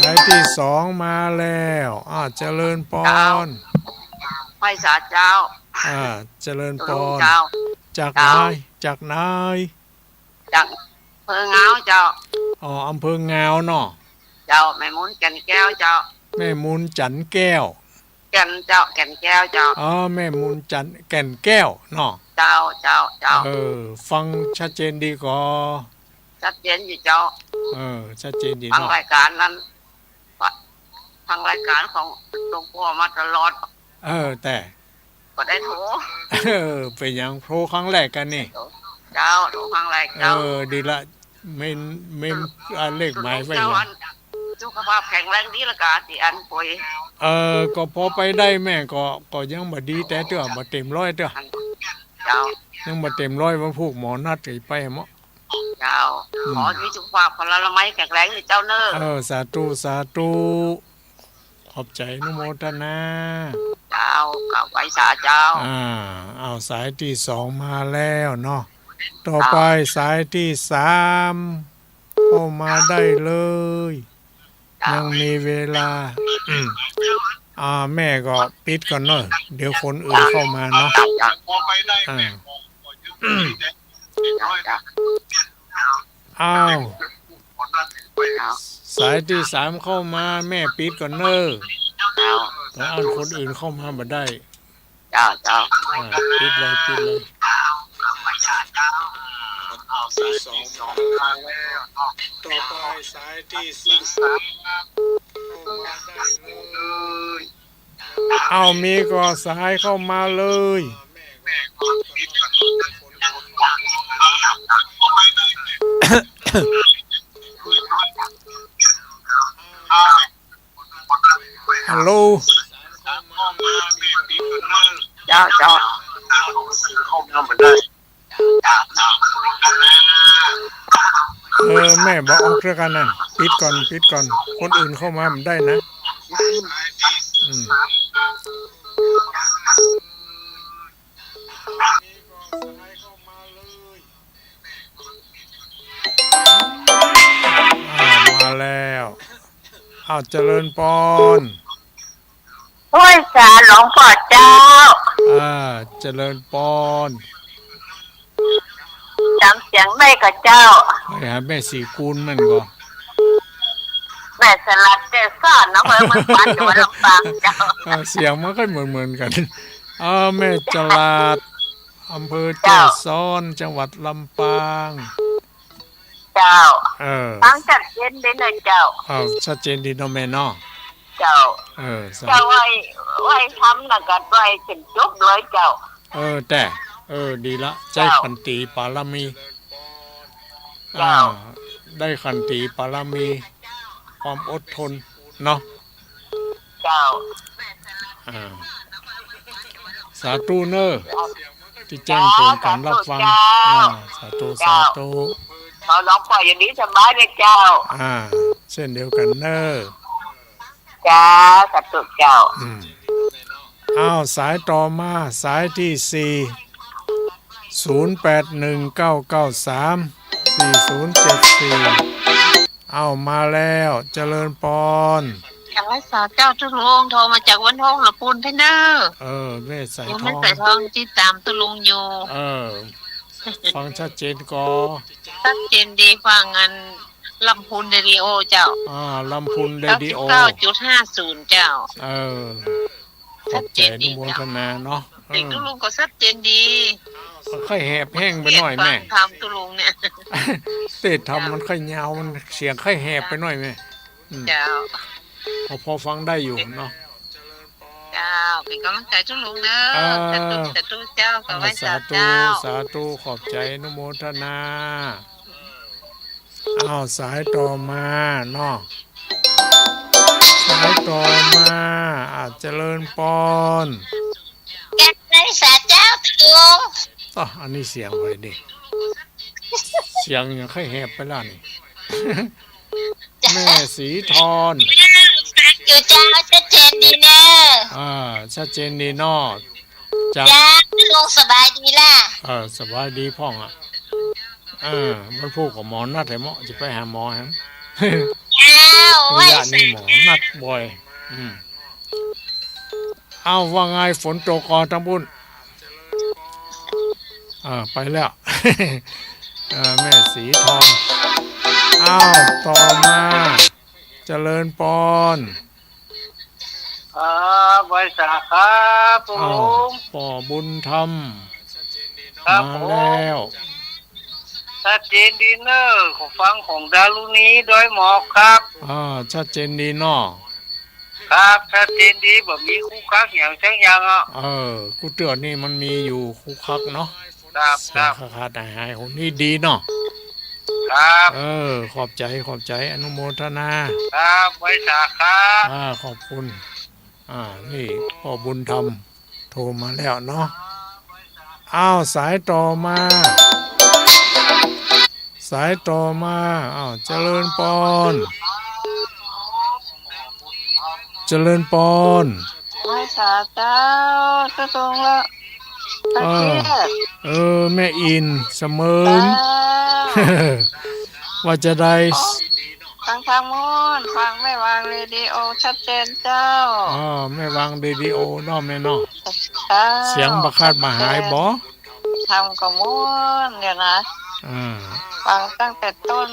สายที่สองมาแล้ว อ่า เจริญปอน ไหว้สาเจ้า อ่า เจริญปอน เจ้า จากไหน เจ้า จากไหน จากอำเภองาวเจ้า อ๋อ อำเภองาวเนาะ เจ้า แม่มูล แก่นแก้วเจ้า แม่มูล จันแก้ว แก่นเจ้า แก่นแก้วเจ้า อ๋อ แม่มูล จัน แก่นแก้วเนาะ เจ้า เจ้า เจ้า เออ ฟังชัดเจนดีก่อ ชัดเจนอยู่เจ้า เออ ชัดเจนดีเนาะ ฟังรายการนั้น ฟังรายการของหลวงพ่อมาตลอด เออ แต่ บ่ได้โทร เออ เป๋นหยังโทรครั้งแรกกั๋นนี่ เจ้า โทรครั้งแรกเจ้า เออ ดีละ เม้น เม้น อ่า เลขหมายไว้ เจ้า อัน สุขภาพแข็งแรงดีละกา ตี้อันป่วย เออ ก็ปอไปได้แม่ ก็ ก็ยังบ่ดีแต๊เตื้อ บ่เต๋มร้อยเตื้อ เจ้า ยังบ่เต๋มร้อย วันพูกหมอนัดจะไปหมอ เจ้า อืม ขอมีสุขภาพพลานามัยแข็งแรงเน่อเจ้าเน่อ เออ สาธุ สาธุ ขอบใจ๋อนุโมทนา เจ้า กราบไหว้สาเจ้า อ่า เอาสายที่สองมาแล้วเนาะ ต่อไป เจ้า สายที่สามเข้ามาได้เลย เจ้า ยังมีเวลา อืม อ่า แม่ก็ปิดก่อนเนาะ เดี๋ยวคนอื่นเข้ามาเนาะ เจ้า อ่า เจ้า อ้าว สายที่สามเข้ามา แม่ปิดก่อนเน่อ เจ้า เพราะอันคนอื่นเข้ามาบ่ได้ เจ้า เจ้า อ่า ปิดเลย ปิดเลย สายที่สองมาแล้ว ต่อไปสายที่สามเข้ามาได้เลย เอามีก่อสายเข้ามาเลย ฮัลโหล เจ้า เจ้า เออ แม่บ่ออกเตื้อกั๋นนั่น ปิดก่อน ปิดก่อน คนอื่นเข้ามาบ่ได้นะ อืม อ่า มาแล้ว อ้าว เจริญปอน ไหว้สาหลวงพ่อเจ้า อ่า เจริญปอน จ๋ำเสียงได้ก่อเจ้า ไปหาแม่ศรีกูลนั่นก่อ แม่สลัดแจ้ซ้อน อำเภอเมืองปาน จังหวัดลำปางเจ้า อ่า เสียงมันก็เหมือนๆ กั๋น อ่า แม่สลัด อำเภอแจ้ซ้อน จังหวัดลำปาง เจ้า เออ ฟังชัดเจนดีเน่อเจ้า อ้าว ชัดเจนดีเนาะแม่เนาะ เจ้า เออ สาธุ เจ้า ไหว้ ไหว้ธรรมน่ะก็ไหว้จนจบเลยเจ้า เออ แต่ เออ ดีละ ใจ๊ เจ้า ขันติปารมี เจ้า อ่า ได้ขันติปารมี ความอดทนเนาะ เจ้า อ่า สาธุเน่อ ตี้แจ้งเตือนกั๋นฮับฟัง เจ้า อ่า สาธุ เจ้า สาธุ ขอหลวงพ่ออยู่ดีสบายเน่อเจ้า อ่า เช่นเดียวกั๋นเน่อ เจ้า สาธุเจ้า อืม อ้าว สายต่อมา สายที่สี่ ศูนย์แปดหนึ่งเก้าเก้าสาม สี่ศูนย์เจ็ดสี่ เอ้า มาแล้ว เจริญปอน กราบไหว้สาเจ้าตุ๊ลุง โทรมาจากวังทองหลวงปูนเพชรเน่อ เออ แม่สายทอง แม่สายทองติดต๋ามตุ๊ลุงอยู่ เออ ฟังชัดเจนก่อ ชัดเจนดี ฟังอันลำพูนเรดิโอเจ้า อ่า ลำพูนเรดิโอ เก้าสิบเก้าจุดห้าศูนย์เจ้า เออ ขอบใจ๋ ชัดเจนดี อนุโมทนาเนาะ เสียงตุ๊ลุงก็ชัดเจนดี เออ มันค่อยแหบแห้งไปหน้อยแม่ ฟังธรรมตุ๊ลุงเนี่ย เทศน์ธรรมมันค่อยยาว มันเสียงค่อยแหบไปหน้อยแม่ อืม เจ้า พอ พอฟังได้อยู่เนาะ เจ้า เป๋นก๋ำลังใจ๋ตุ๊ลุงเน่อ เออ สาธุ สาธุเจ้า กราบไหว้สาเจ้า สาธุ สาธุ ขอบใจ๋ อนุโมทนา อ้าว สายต่อมาเนาะ สายต่อมา อ่ะ เจริญปอน กราบไหว้สาเจ้าตุ๊ลุง อ้อ อันนี้เสียงใผนี่ เสียงยังค่อยแหบไปแล้วนี่ แม่สีทอง อยู่เจ้า ชัดเจนดีเน่อ อ่า ชัดเจนดีเนาะ จ้ะ เจ้าตุ๊ลุงสบายดีล่ะ เออ สบายดีพ่องอะ เออ วันพูกก็หมอนัดให้เมาะ จะไปหาหมอแหม เจ้า ระยะนี้หมอนัดบ่อย อืม เอ้า ว่าไง ฝนตกก่อตังปุ้น อ่า ไปแล้ว เออ แม่สีทอง อ้าว ต่อมา เจริญปอน ครับ ไหว้สาครับ อ้าว ตุ๊ลุง ป้อบุญธรรม ครับ มาแล้ว ผม ชัดเจนดีเน่อ ขอฟังของดารุณีดอยหมอกครับ อ่า ชัดเจนดีเนาะ ครับ ชัดเจนดี บ่มีคุกคักหยังจักอย่างอะ เออ กูเตื้อนี่มันมีอยู่คุกคักเนาะ ครับ เสียง ครับ ขาดๆ หายๆ โห นี่ดีเนาะ ครับ เออ ขอบใจ๋ ขอบใจ๋ อนุโมทนา ครับ ไหว้สาครับ อ่า ขอบคุณ อ่า นี่ป้อบุญธรรมโทรมาแล้วเนาะ อ้าว สายต่อมา สายต่อมา อ้าว เจริญปอน เจริญปอน ไหว้สาเจ้า ตุ๊ลุงละ เออ ตะเกียบ เออ แม่อินเสมิง เจ้า ว่าจะได้ ฟังธรรมโน่น ฟังแม่วางเรดิโอชัดเจนเจ้า อ๋อ แม่วางเรดิโอเนาะแม่เนาะ เจ้า เสียงบ่ขาดบ่หายบ่ ธรรมก็ม่วนเดี๋ยวนะ อ่า ฟังตั้งแต่ต้น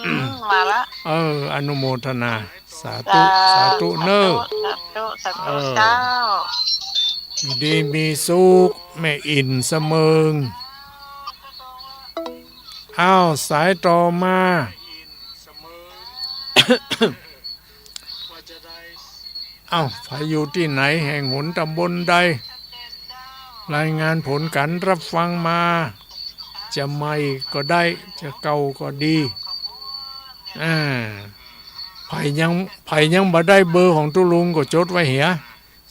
มาละ เออ อนุโมทนา สาธุ สาธุ สาธุเน่อ สาธุ สาธุ เออ เจ้า อยู่ดีมีสุข แม่อินเสมิง อ้าว สายต่อมา อ้าว ใผอยู่ตี้ไหน แห่งหนต๋ำบลใด รายงานผลก๋านรับฟังมา จะใหม่ก็ได้ จะเก่าก็ดี อ่า ใผยัง ใผยังบ่ได้เบอร์ของตุ๊ลุงก็จดไว้เหีย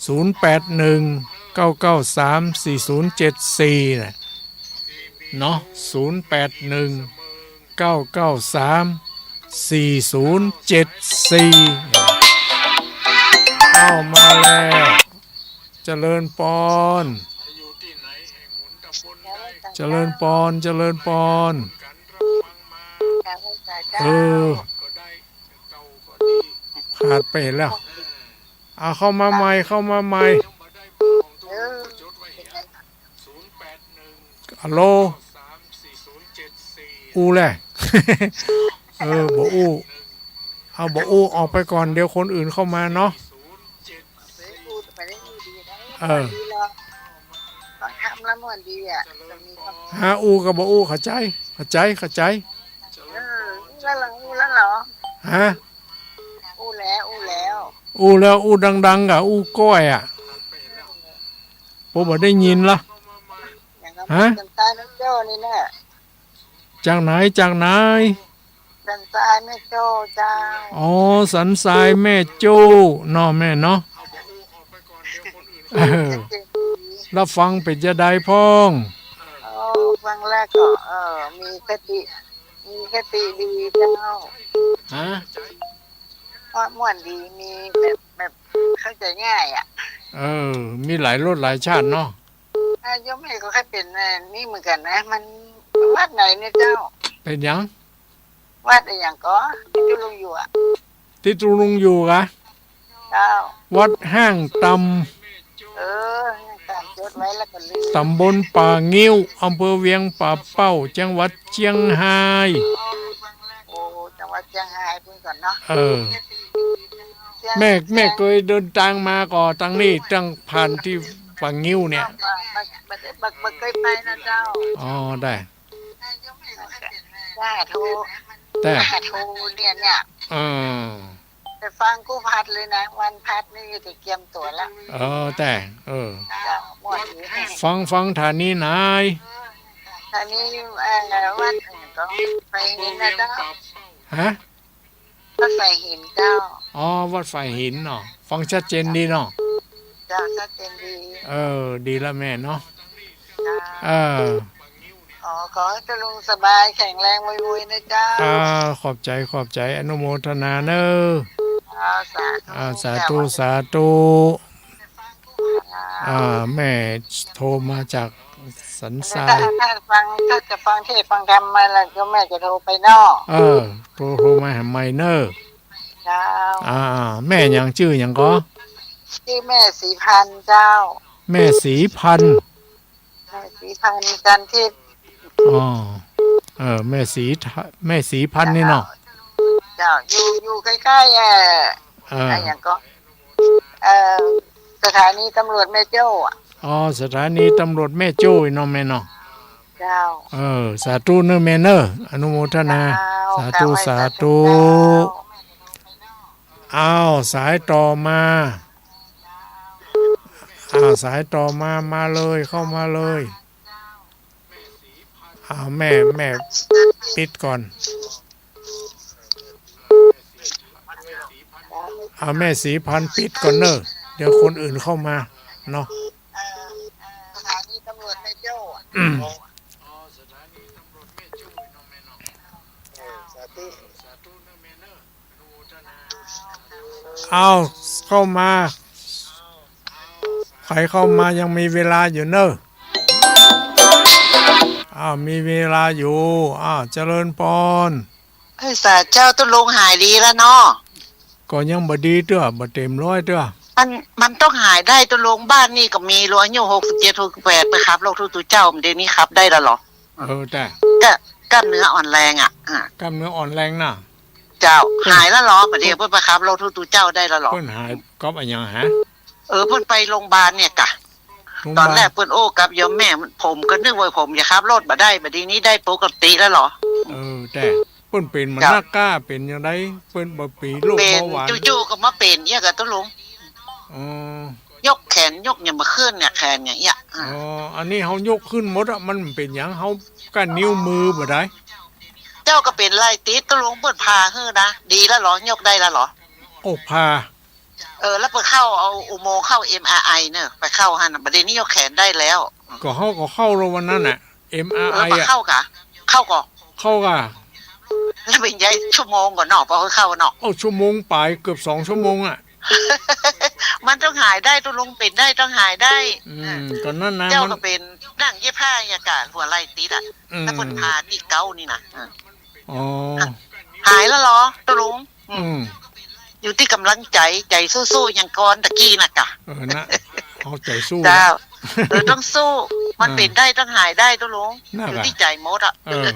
ศูนย์แปดหนึ่ง เก้าเก้าสาม สี่ศูนย์เจ็ดสี่ น่ะ เนาะ ศูนย์แปดหนึ่ง เก้าเก้าสาม สี่ศูนย์เจ็ดสี่ เข้ามาแล้ว เจริญปอน เจริญปอน เจริญปอน เออ ขาดไปแล้ว เอาเข้ามาใหม่ เข้ามาใหม่ เออ ฮัลโหล อู้แหละ เออ บ่อู้ เอาบ่อู้ออกไปก่อน เดี๋ยวคนอื่นเข้ามาเนาะ เออ ฟังธรรมละม่วนดีอะ ฮะ อู้กับบ่อู้ เข้าใจ๋ เข้าใจ๋ เข้าใจ๋ เออ อู้แล้วเหรอ อู้แล้วเหรอ ฮะ อู้แล้ว อู้แล้ว อู้แล้ว อู้ดังๆ กะอู้ก้อยอะ ผมบ่ได้ยินละ ฮะ จากไหน จากไหน สันทรายแม่โจ้เจ้า อ๋อ สันทรายแม่โจ้เนาะแม่เนาะ เออ รับฟังเป๋นจาใดพ่อง โอ้ ฟังแล้วก็ เออ มีคติ มีคติดีเจ้า ฮะ ว่าม่วนดี มีแบบ แบบเข้าใจ๋ง่ายอะ เออ มีหลายรสหลายชาติเนาะ อ่ะ โยมแม่ก็เคยเป๋น เอ่อ นี่เหมือนกั๋นนะ มันวัดไหนเนี่ยเจ้า เป๋นหยัง วัดอะหยังก่อ ตี้ตุ๊ลุงอยู่อะ ตี้ตุ๊ลุงอยู่กะ เจ้า วัดห้างต่ำ เออ ห้างต่ำ จดไว้แล้วก็ลืม ตำบลป่างิ้ว อำเภอเวียงป่าเป้า จังหวัดเจียงฮาย โอ้ จังหวัดเจียงฮายพุ้นก่อเนาะ เออ เจียง แม่ แม่เกยเดินตางมาก่อตังนี้ ตังผ่านตี้ป่างิ้วเนี่ย บ่ บ่ บ่ บ่เกยไปนะเจ้า อ๋อ ได้ สาธุ แต่ สาธุเนี่ย เนี่ย เออ ไปฟังกู้พัดเลยนะ วันพัดนี่จะเกียมตั๋วละ เออ แต่ เออ เจ้า ม่วนดี ฟัง ฟังถานีไหน ถานี เอ่อ วัดอื่นก็ไปเห็นนะเจ้า ฮะ วัดฝ่ายหินเจ้า อ๋อ วัดฝ่ายหินเนาะ ฟังชัดเจนดีเนาะ เจ้า ชัดเจนดี เออ ดีละแม่เนาะ เจ้า เออ อ๋อ ขอหื้อตุ๊ลุงสบายแข็งแรงไวๆ นะเจ้า อ่า ขอบใจ๋ ขอบใจ๋ อนุโมทนาเน่อ เจ้า สาธุ อ่า สาธุ เจ้า สาธุ อ่า แม่โทรมาจากสันทราย ถ้า ถ้าฟัง ถ้าจะฟังเทศน์ฟังธรรมมาแล้ว เดี๋ยวแม่จะโทรไปเนาะ เออ โทร โทรมาหาใหม่เน่อ เจ้า อ่า แม่หยัง จื้อหยังก่อ จื้อแม่ศรีพันธุ์เจ้า แม่ศรีพันธุ์ แม่ศรีพันธุ์ จันทิพย์ อ๋อ เออ แม่ศรีทะ แม่ศรีพันธุ์นี่เนาะ เจ้า อยู่ อยู่ใกล้ๆ เอ่อ เออ อะหยังก่อ เอ่อ สถานีตำรวจแม่โจ้อะ อ๋อ สถานีตำรวจแม่โจ้เนาะแม่เนาะ เจ้า เออ สาธุเน่อแม่เน่อ อนุโมทนา เจ้า สาธุ กราบไหว้สาธุ สาธุ เจ้า อ้าว สายต่อมา อ้าว สายต่อมา มาเลย เข้ามาเลย อ้าว แม่ แม่ปิดก่อน อ้าว แม่ศรีพันธุ์ปิดก่อนเน่อ เดี๋ยวคนอื่นเข้ามาเนาะ สถานีตำรวจแม่โจ้อะ อืม อ้าว เข้ามา ใผเข้ามายังมีเวลาอยู่เน่อ อ้าว มีเวลาอยู่ อ้าว เจริญปอน เอ้ย สาเจ้า ตุ๊ลุงหายดีแล้วเนาะ ก็ยังบ่ดีเตื้อ บ่เต็มร้อยเตื้อ มัน มันต้องหายได้ตุ๊ลุง บ้านนี่ก็มีลุงอายุหกสิบเจ็ด หกสิบแปด ไปขับรถตุ๊ๆ เจ้า เดี๋ยวนี้ขับได้แล้วเหรอ เออ แต่ ก็ กล้ามเนื้ออ่อนแรงอะ อ่ะ กล้ามเนื้ออ่อนแรงน่ะ เจ้า เปิ้น หายแล้วเหรอ บ่าเดี่ยวเปิ้นไปขับรถตุ๊ๆ เจ้าได้แล้วเหรอ เปิ้นหายกับอะหยังฮะ เออ เปิ้นไปโรงพยาบาลเนี่ยกะ โรงพยาบาล ตอนแรกเปิ้นโอ้กับโยมแม่ ผมก็นึกว่าผมจะขับรถบ่ได้ บ่าเดี่ยวนี้ได้ปกติแล้วเหรอ เออ แต่เปิ้นเป๋นมา เจ้า นักก้า เป๋นจั่งใด เปิ้นบ่เป๋นโรคเบาหวาน เป๋น จู่ๆ ก็มาเป๋นเอี้ยกะตุ๊ลุง อ๋อ ยกแขนยกหยังบ่ขึ้นเนี่ย แขนอย่างเอี้ย อ๋อ อันนี้เฮายกขึ้นหมดอะ มันเป๋นหยัง เฮาก้านนิ้วมือบ่ได้ เจ้าก็เป๋นไหล่ติดตุ๊ลุง เปิ้นผ่าหื้อนะ ดีแล้วเหรอ ยกได้แล้วเหรอ โอ้ ผ่า เออ แล้วไปเข้าเอาอุโมงค์เข้า เอ็มอาร์ไอ เน่อ ไปเข้าหั้นน่ะ บ่าเดี่ยวนี้ยกแขนได้แล้ว ก็เฮาก็เข้าแล้ววันนั้นน่ะ เอ็มอาร์ไอ เออ ไป อะ เข้ากะ เข้าก่อ เข้ากะ แล้วเป๋นใยชั่วโมงก่อเนาะ ปอเข้าเนาะ โอ้ ชั่วโมงป๋าย เกือบสองชั่วโมงอะ มันต้องหายได้ตุ๊ลุง เป๋นได้ต้องหายได้ อืม อ่ะ ก็นั่นนะ เจ้า มันก็เป๋นนั่งเย็บผ้าอย่างกะหัวไหล่ติดอะ อืม แล้วเปิ้นผ่าตี้เก๊านี่นะ อ่ะ อ๋อ หายแล้วเหรอตุ๊ลุง อืม อืม อยู่ตี้ก๋ำลังใจ๋ ใจ๋สู้ๆ อย่างก่อนตะกี้น่ะกะ เออ นะ เอาใจ๋สู้ เจ้า นะ เออ ต้องสู้ มัน อ่า เป๋นได้ต้องหายได้ตุ๊ลุง นั่นแหละ อยู่ตี้ใจ๋หมดอะ เออ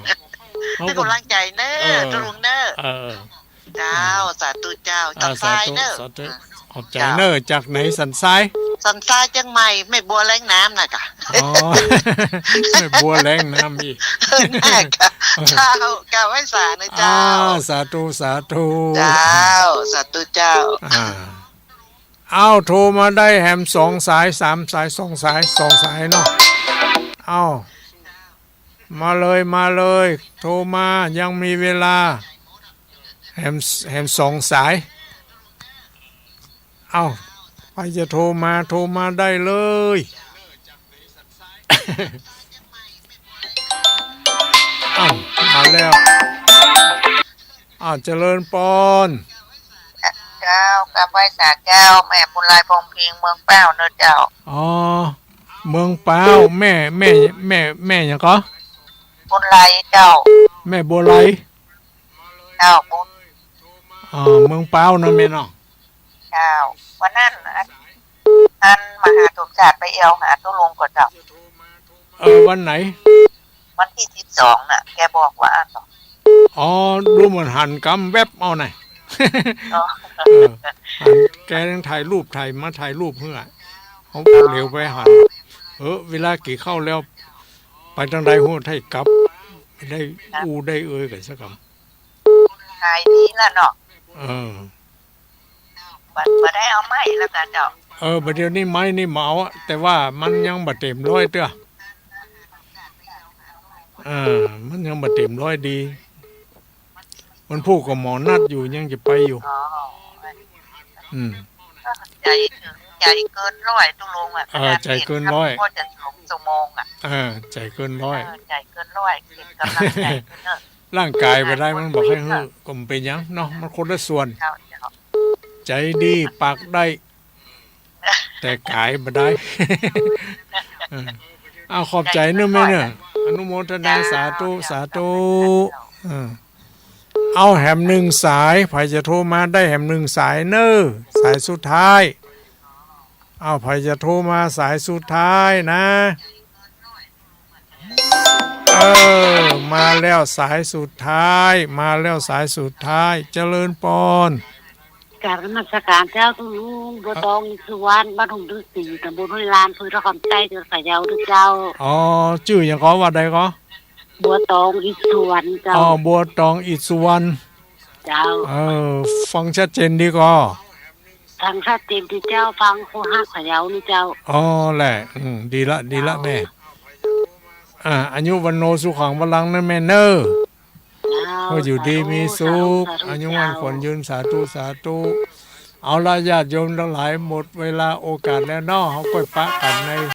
เปิ้นก๋ำลังใจ๋เน่อ เออ ตุ๊ลุงเน่อ เออ เจ้า สาธุเจ้า อ่า สันทรายเน่อ สาธุ สาธุ อ่ะ ขอบใจ๋ เจ้า เน่อ จากไหน สันทราย สันทรายเจียงใหม่ แม่บัวแล้งน้ำน่ะกะ อ๋อ แม่บัวแล้งน้ำอีก เออ น่ะกะ เจ้า กราบไหว้สาเน่อเจ้า อ่า สาธุ สาธุ เจ้า สาธุเจ้า อ่า อ้าว โทรมาได้แหมสองสาย สามสาย สองสาย สองสายเนาะ อ้าว มาเลย มาเลย โทรมา ยังมีเวลา แหม แหมสองสาย เอ้า ใผจะโทรมา โทรมาได้เลย อ้าว มาแล้ว อ้าว เจริญปอน เจ้า กราบไหว้สาเจ้า แม่บุญหลาย พงษ์พิงค์ เมืองป้าวเน่อเจ้า อ๋อ เมืองป้าว แม่ แม่ แม่ แม่หยังก่อ บุญหลายเจ้า แม่บัวไหล เจ้า บุญ อ๋อ เมืองป๊าวเนาะแม่เนาะ เจ้า วันนั้นอัน อันมหาสมชาติไปแอ่วหาตุ๊ลุงก่อเจ้า เออ วันไหน วันตี้สิบสองน่ะ แกบอกว่าอั้นเนาะ อ๋อ ดูเหมือนหันกำแวบเอาน่ะ อ๋อ เออ หันแกยังถ่ายรูป ถ่ายมา ถ่ายรูปหื้อ เขาเหลียวไปหัน เออ เวลากิ๋นข้าวแล้ว ไปตางใดฮู้ ไทยกลับ ได้อู้ได้เอ่ยกั๋นสักกำ ขายดีละเนาะ เออ บ่ บ่ได้เอาไม้แล้วก่อเจ้า เออ บ่าเดี่ยวนี้ไม้นี่บ่เอาอะ แต่ว่ามันยังบ่เต็มร้อยเตื้อ เออ มันยังบ่เต็มร้อยดี วันพูกก็หมอนัดอยู่ ยังจะไปอยู่ อ๋อ อืม ใจ๋เถิง ใจ๋เกินร้อยตุ๊ลุงอะ เออ ใจ๋เกินร้อย ก็จะสองชั่วโมงอะ เออ ใจ๋เกินร้อย เออ ใจ๋เกินร้อย เก็บก๋ำลังใจ๋เกินเนอะ ร่างก๋ายบ่ได้ มันบอกให้หื้อ ก็บ่เป๋นหยังเนาะ มันคนละส่วน เจ้า เจ้า ใจ๋ดีปากได้ แต่ก๋ายบ่ได้ เออ เอา ขอบใจ๋เนอะแม่เนอะ อนุโมทนา สาธุ สาธุ เออ เอาแหมนึ่งสาย ใผจะโทรมาได้แหมนึ่งสายเนอะ สายสุดท้าย เอา ใผจะโทรมาสายสุดท้ายนะ เออ มาแล้วสายสุดท้าย มาแล้วสายสุดท้าย เจริญปอน กราบนมัสการเจ้าตุ๊ลุง บัวตอง อินทร์สุวรรณ บ้านทุ่งฤๅษี ต๋ำบลห้วยลาน อำเภอท่าขามใต้ จังหวัดพะเยาเจ้า อ๋อ จื้อหยังก่อ วัดใดก่อ บัวตอง อินทร์สุวรรณเจ้า อ๋อ บัวตอง อินทร์สุวรรณ เจ้า เออ ฟังชัดเจนดีก่อ ฟังชัดเจนดีเจ้า ฟังคู่ฮักพะเยานี่เจ้า อ๋อ แหละ อืม ดีละ ดีละแม่ อ่า อายุวัณโณสุขังพลังนะแม่เนอะ เจ้า ขออยู่ดีมีสุข สาธุ สาธุ อายุมั่น เจ้า ขวัญยืน สาธุ สาธุ เอาละญาติโยมตังหลาย หมดเวลาโอกาสแล้วเนาะ เฮาก้อยปะกั๋นใน